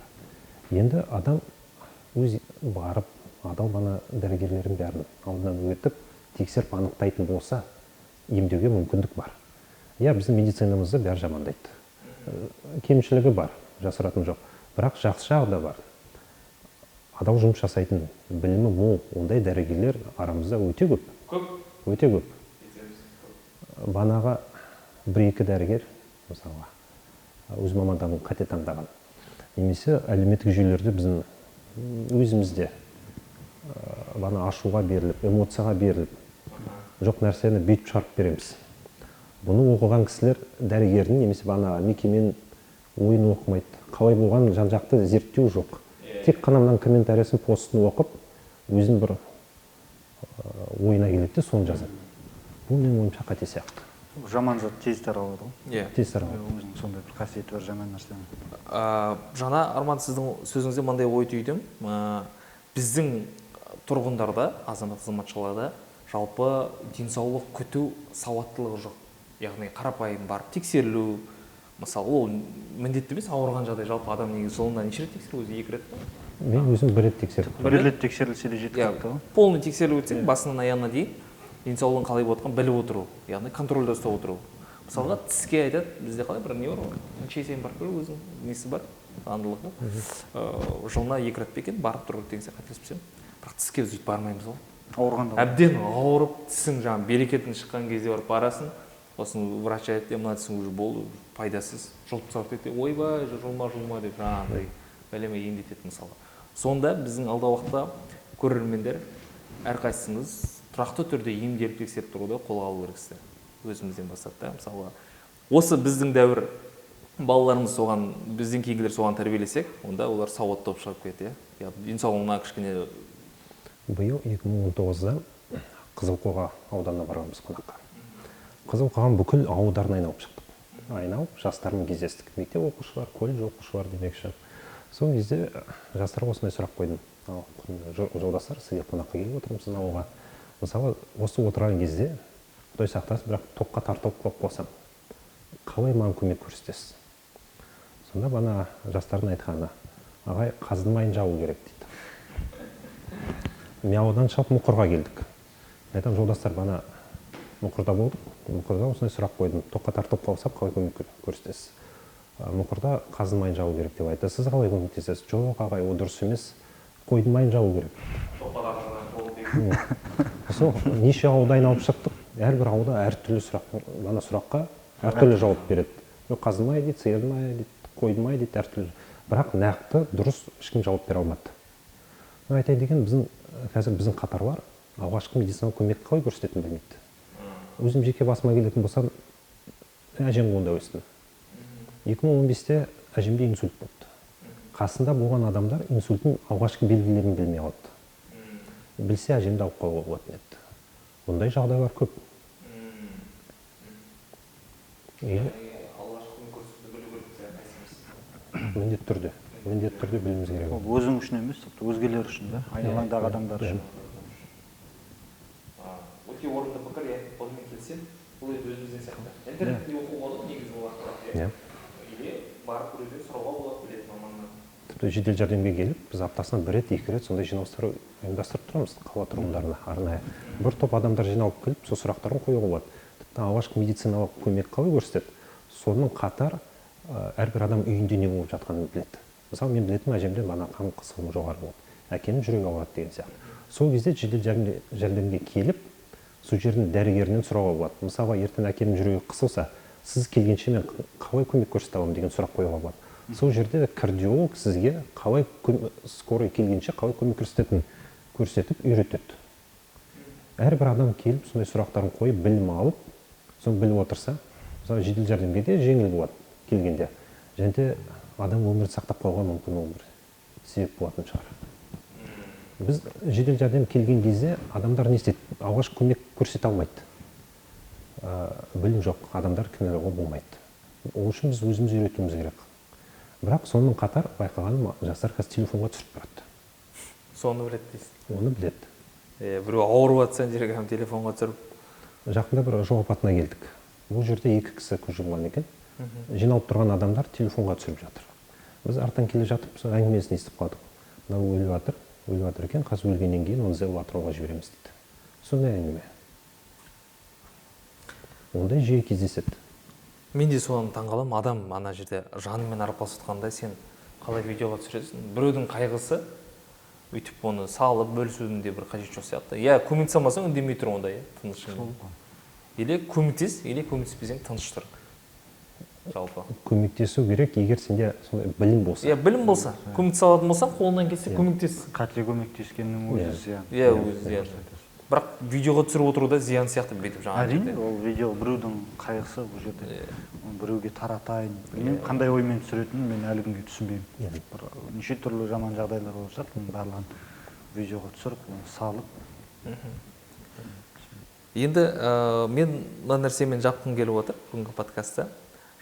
Енді адам өз барып, адал бана дәрігерлердің бәрін алдынан өтіп, тексеріп анықтайтын болса, емдеуге мүмкіндік бар. Иә, біздің медицинамызды бәрі жамандайды. Кемшілігі бар, жасыратын жоқ. Бірақ жақсы жағы да бар. Адал жұмыс жасайтын, білімі мол, ондай дәрігерлер арамызда өте көп. Көп? Өте көп. Банаға бір-екі дәрігер, мысалға, өз мамандығын қате таңдаған. Немесе әлеуметтік жүйелерде біздің өзімізде бана ашуға беріліп, эмоцияға беріліп, жоқ нәрсені бүйтіп шығарып береміз. Бұны оқыған кісілер дәрігердің немесе бана мекеменің ойын оқымайды. Қалай болғанын жан-жақты зерттеу жоқ. Тек қана мынаның комментариясын, постын оқып, өзінің бір ойына келеді де соны жазады. Бұл менің ойымша қате сияқты. Жаман зат тез таралады ғой. Тез таралады. Өзінің сондай бір қасиеті бар жаман нәрсенің. Жаңа Арман, сіздің сөзіңізде мындай ой түйдім. Біздің тұрғындарда, азамат азаматшаларда жалпы денсаулық күту сауаттылығы жоқ. Яғни қарапайым барып тексерілу, мысалы, ол міндетті емес, ауырған жағдай жалпы адам негізі жылына неше рет тексеру, өзі 2 рет па? Мен өзім 1 рет тексердім. 1 рет тексерілсе де жеткілікті ғой. Полный тексерілу өтсең, басынан аяғына дейін денсаулығың қалай болып жатқанын біліп отыру, яғни контрольда ұстап отыру. Мысалға, тіске айтады, бізде қалай бір не бар ғой, неше сайын барып көру, өзінің несі бар, заңдылығы. Жылына 2 рет пе екен, барып тұру керек деген сияқты, қателеспесем. Бірақ тіске біз өйтіп бармаймыз ғой. Ауырғанда. Әбден ауырып, тісің жаңағы берекетін шыққан кезде барып барасың. Сосын врач айтады, мына тісің уже болды, пайдасыз, жұлып тастап кетеді, ойбай, жұлма, жұлма деп жаңағыдай бәлеме емдетеді мысалға. Сонда біздің алдағы уақытта көрермендер әрқайсыңыз тұрақты түрде емделіп тексеріп тұруды қолға алу керексіздер. Өзімізден бастап та, мысалға, осы біздің дәуір балаларымыз соған, бізден кейінгілер соған тәрбиелесек, онда олар сауатты болып шығып кетеді, иә? Яғни денсаулығына кішкене. Биыл 2019-да Қызылқоға ауданына барғанбыз қонаққа. Қызылқоғаның бүкіл ауылдарын айналып шықтық. Айналып жастармен кездестік. Мектеп оқушылар, колледж оқушылар демекші. Сол кезде жастарға осындай сұрақ қойдым. Ал, жолдастар, сізге қонаққа келіп отырмын сіздің ауылға. Мысалы, осы отырған кезде, Құдай сақтасын, бірақ тоққа тартылып қалып қалсам, қалай маған көмек көрсетесіз? Сонда бана жастардың айтқаны, ағай, қаздың майын жабу керек дейді. Мен ауылдан шығып Мұқырға келдік. Мен айтамын, жолдастар, бана Мұқырда болдық. Мұқырда осындай сұрақ қойдым. Тоққа тартылып қалсам, қалай көмек көрсетесіз? Мұқырда қаздың майын жабу керек деп айтты. Сіз қалай көмектесесіз? Жоқ, ағай, ол дұрыс емес. Қойдың майын жабу керек. Сол неше ауылда айналып шықтық. Әрбір ауылда әртүрлі сұрақ, ана сұраққа әртүрлі жауап береді. Жоқ, қаздың майы дейді, сиырдың майы дейді, қойдың майы дейді, әртүрлі. Бірақ нақты дұрыс ешкім жауап бере алмады. Мен айтайын деген, қазір біздің қатарлар алғашқы медициналық көмек қалай көрсететінін білмейді. Өзім жеке басыма келетін болсам, әжем қолында өстім. 2015-те әжемде инсульт болды. Қасында болған адамдар инсульттің алғашқы белгілерін білмей қалды. Білсе әжемді алып қалуға болатын еді. Бұндай жағдайлар көп. Алғашқы Міндетті түрде, міндетті түрде білуіміз керек. Ол өзің үшін емес, тіпті өзгелер үшін да, айналаңдағы адамдар үшін. Өте орынды пікір, иә, онымен келісемін. Бұл енді өзімізден сияқты. Интернетте оқуға болады негізі ол ақпарат, иә. Или барып біреуден сұрауға болады, білетін маманнан. Тіпті жедел жәрдемге келіп, біз аптасына бір рет, екі рет сондай жиналыстар ұйымдастырып тұрамыз қала тұрғындарына арнайы. Бір топ адамдар жиналып келіп, сол сұрақтарын қоюға болады. Тіпті алғашқы медициналық көмек қалай көрсетеді? Сонымен қатар әрбір адам үйінде не болып жатқанын біледі. Мысалы, мен білетінім, әжемде мана қан қысымы жоғары болды, әкемнің жүрегі ауырады деген сияқты. Сол кезде жедел жәрдемге келіп, сол жердің дәрігерінен сұрауға болады. Мысалға, ертең әкемнің жүрегі қысылса, сіз келгенше мен қалай көмек көрсете аламын деген сұрақ қоюға болады. Сол жерде кардиолог сізге қалай скорый келгенше қалай көмек көрсететінін көрсетіп үйретеді. Әрбір адам келіп сондай сұрақтарын қойып, білім алып, соны біліп отырса, мысалы, жедел жәрдемге де жеңіл болады келгенде. Және де адам өмірін сақтап қалуға мүмкін ол бір себеп болатын шығар. Біз жедел жәрдем келген кезде адамдар не істейді? Алғашқы көмек көрсете алмайды. Білім жоқ, адамдар кінәлауға болмайды. Ол үшін біз өзіміз үйретуіміз керек. Бірақ сонымен қатар байқағаным, жастар қазір телефонға түсіріп тұрады. Соны біледі дейсіз? Оны біледі. Біреу ауырып жатса, жерге телефонға түсіріп. Жақында бір жол апатына келдік. Бұл жерде екі кісі көз жұмған екен. Жиналып тұрған адамдар телефонға түсіріп жатыр. Біз арттан келе жатып, сол әңгімесін естіп қалдық. Мынау өліп жатыр, өліп жатыр екен, қазір өлгеннен кейін оны ЗЭЛ Атырауға жібереміз дейді. Сондай әңгіме. Ондай жиі кездеседі. Мен де соны таңғаламын, адам ана жерде жанымен арпалысып жатқанда сен қалай видеоға түсіресің? Біреудің қайғысы, өйтіп оны салып бөлісудің де бір қажеті жоқ сияқты. Я көмектесе алмасаң үндемей тұр онда, иә, тыныш. Или көмектес, или көмектеспесең тыныш тұр. Жалпы. Көмектесу керек, егер сенде сондай білім болса. Иә, білім болса, көмектесе алатын болсаң, қолыңнан келсе көмектес. Қате көмектескеннің өзі зиян. Иә, өзі зиян. Бірақ видеоға түсіріп отыру да зиян сияқты бүйтіп жаңағы Әрине, жерде. ол видео біреудің қайғысы бұл жерде. Оны біреуге таратайын, білмеймін, қандай оймен түсіретінін мен әлі күнге түсінбеймін. Бір неше түрлі жаман жағдайлар болып жатыр, оның барлығын видеоға түсіріп, оны салып. Енді мен мына нәрсемен жапқым келіп отыр бүгінгі подкастта.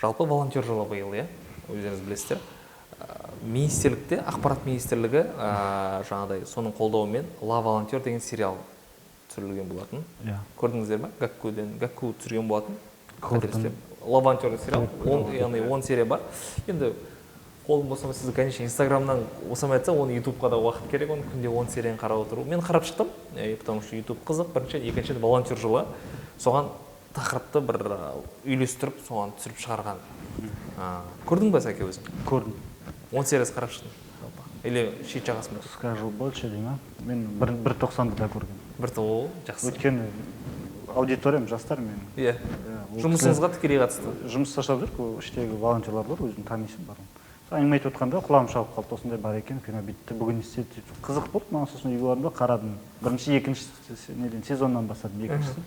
Жалпы волонтер жылы биыл, иә, өздеріңіз білесіздер. Министрлікте, ақпарат министрлігі, жаңағыдай соның қолдауымен Ла волонтер деген сериал түсірілген болатын. Көрдіңіздер ме? Гаккуден, Гакку түсірген болатын. Көрдім. Қателеспесем. Ла волонтер сериал, яғни 10 серия бар. Енді қолым босамай, сіз, конечно, Инстаграмнан босамай айтса, оны Ютубқа да уақыт керек, оны күнде 10 серияны қарап отыру. Мен қарап шықтым, потому что Ютуб қызық, бірінші, екінші волонтер жылы. Соған тақырыпты бір үйлестіріп, соған түсіріп шығарған. Көрдің бе, Сәке, өзің? Көрдім. 10 сериясы қарап шықтым. Или шет жағасын ба? Скажу больше, деймін, а? Мен бір тоқсанды да көргем. Бір о, жақсы. Өйткені аудиториям жастар менің. Иә, ол Жұмысыңызға кісілер тікелей қатысты. Жұмыс жасап жүрік, ол іштегі волонтерлар бар, өзің танисың барлығын. Сол әңгіме айтып отқанда құлағым шалып қалды, осындай бар екен, кино бүйтті, бүгін не істеді деп. Қызық болды, маған сосын үйге бардым да қарадым. Бірінші, екінші неден, сезоннан бастадым, екіншісін.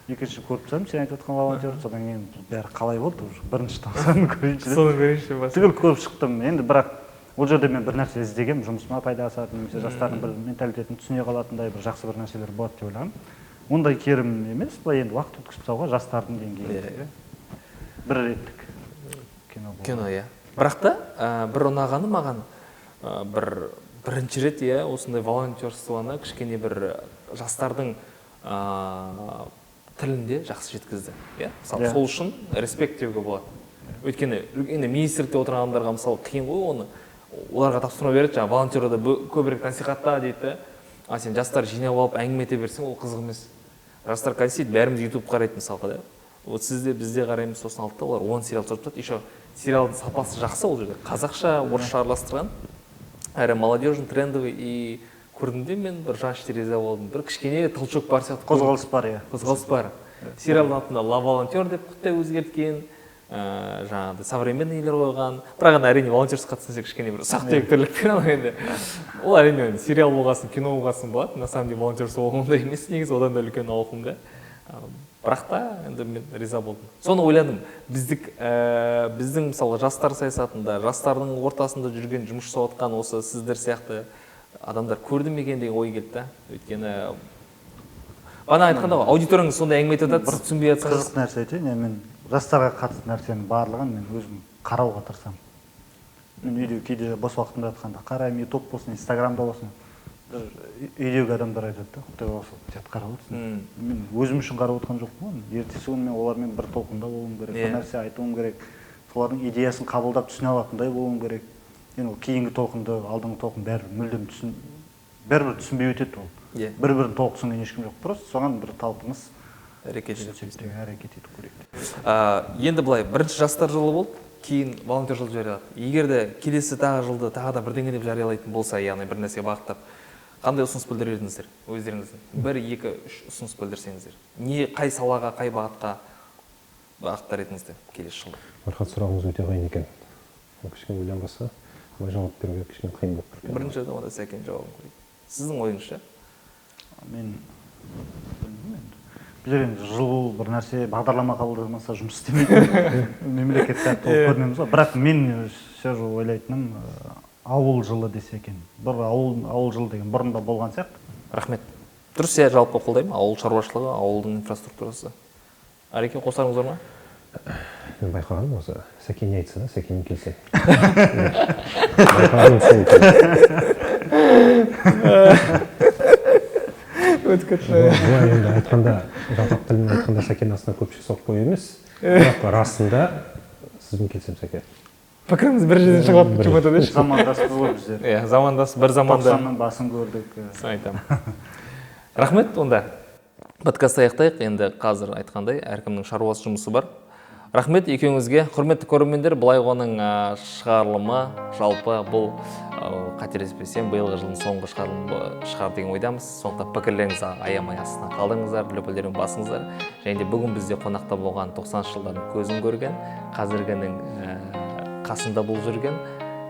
Екінші көріп тастадым, сен айтып отқан волонтер, содан кейін бәрі қалай болды, уже бірінші тоқсанын көрейінші деп. Соны көрейінші деп бастадым. Түгел көріп шықтым. Енді бірақ ол жерде мен бір нәрсе іздегенмін, жұмысыма пайда асатын, немесе жастардың бір менталитетін түсіне қалатындай бір жақсы бір нәрселер болады деп ойлағанмын. Ондай керім емес, былай енді уақыт өткізіп тастауға жастардың деңгейінде. Бір реттік кино болды. Кино, иә. Бірақ та, бір ұнағаны маған, бірінші рет, иә, осындай волонтерствоны кішкене бір жастардың, тілінде жақсы жеткізді. Иә? Мысалы, сол үшін респект деуге болады. Өйткені енді министрлікте отырған адамдарға мысалы қиын ғой оны. Оларға тапсырма береді, жаңағы волонтерді көбірек насихатта дейді да. А сен жастар жинап алып әңгіме ете берсең, ол қызық емес. Жастар қалай істейді? Бәріміз YouTube қарайды мысалға, да. Вот сіз де, біз де қараймыз, сосын алды да олар 10 сериал түсіріп тастады. Еще сериалдың сапасы жақсы ол жерде. Қазақша, орысша араластырған. Әрі молодежный, трендовый, и көрдім де мен бір жан іште риза болдым. Бір кішкене толчок бар сияқты. Қозғалыс бар, иә. Қозғалыс бар. Сериалдың атында Ла волонтер деп құттай өзгерткен, жаңағыдай современный нелер қойған. Бірақ енді әрине волонтерсіз қатысқан сен кішкене бір ұсақ түйек тірліктер ана енді. Ол әрине енді сериал болғасын, кино болғасын болады. На самом деле волонтерство ол ондай емес негізі, одан да үлкен ауқымда. Бірақ та енді мен риза болдым. Соны ойладым. Біздің мысалы жастар саясатында, жастардың ортасында жүрген, жұмыс жасап жатқан осы сіздер сияқты адамдар көрді ме екен деген ой келді да. Өйткені бағана айтқанда ғой, аудиторияңыз сондай әңгіме айтып жатады, сіз түсінбей жатсаңыз. Қызық нәрсе айтайын, мен жастарға қатысты нәрсенің барлығын мен өзім қарауға тырысамын. Мен үйде кейде бос уақытымда жатқанда қараймын, ютуб болсын, инстаграмда болсын. Бір үйдегі адамдар айтады да, құдай қаласа жат қарап отырсың. Мен өзім үшін қарап отырған жоқпын ғой. Ертесі күні мен олармен бір толқында болуым керек, бір нәрсе айтуым керек, солардың идеясын қабылдап түсіне алатындай болуым керек. Енді ол кейінгі толқынды, алдыңғы толқын бәрібір мүлдем бәрібір түсінбей өтеді ол. Бір-бірін толық түсінген ешкім жоқ. Просто соған бір талпыныс, әрекет ету керек, әрекет ету керек. Енді былай, бірінші жастар жылы болды, кейін волонтер жылы жариялады. Егер де келесі тағы жылды тағы да бірдеңе деп жариялайтын болса, яғни бір нәрсеге бағыттап, қандай ұсыныс білдірер едіңіздер өздеріңіздің? 1, 2, 3 ұсыныс білдірсеңіздер. Не, қай салаға, қай бағытқа бағыттар едіңіздер келесі жылы? Мархат, сұрағыңыз өте қиын екен. Ол кішкене ойланбаса, былай жауап беруге кішкене қиын болып тұр екен. Бірінші онда Сәкен жауабын көрейік. Сіздің ойыңызша? Мен білмеймін енді. Біздер енді жыл бір нәрсе бағдарлама қабылдамаса жұмыс істемейді. Мемлекет сияқты болып көрінеміз ғой. Бірақ мен все же ойлайтыным, ауыл жылы десе екен. Бір ауыл жылы деген бұрында болған сияқты. Рахмет. Дұрыс, иә, жалпы қолдаймын. Ауыл шаруашылығы, ауылдың инфраструктурасы. Ареке, қосарыңыз бар ма? Мен байқағаным осы, Сәкен не айтса да, Сәкенмен келісемін. Байқағаным сол екен. Өтіп кетті. Былай енді айтқанда, жалпақ тілмен айтқанда Сәкен астына көпшік соғып қою емес. Бірақ расында сізбен келісемін, Сәкен. Пікіріміз бір жерден шығып Бір жатыр деші. Замандаспыз ғой біздер. Иә, замандас, бір заманда. 90-ның басын көрдік. Соны айтамын. Рахмет онда. Подкастты аяқтайық. Енді қазір айтқандай, әркімнің шаруасы, жұмысы бар. Рахмет екеуіңізге. Құрметті көрермендер, былай оның шығарылымы жалпы бұл, қателеспесем, биылғы жылдың соңғы шығарылымы шығар деген ойдамыз. Сондықтан пікірлеріңізді аямай астына қалдырыңыздар, лүпілдерін басыңыздар. Және де бүгін бізде қонақта болған тоқсаныншы жылдардың көзін көрген, қазіргінің қасында болып жүрген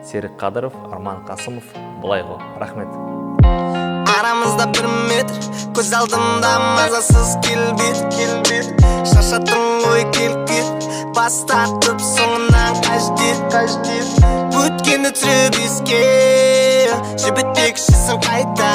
Серік Қадыров, Арман Қасымов, былай ғой. Рахмет. Арамызда бір метр, көз алдымда мазасыз келбет, келбет. Шаршаттың ғой, кел, кет. Бас тартып соңынан қаш дет, қаш дет. Өткенді түсіріп еске, жібітпекшісің қайта.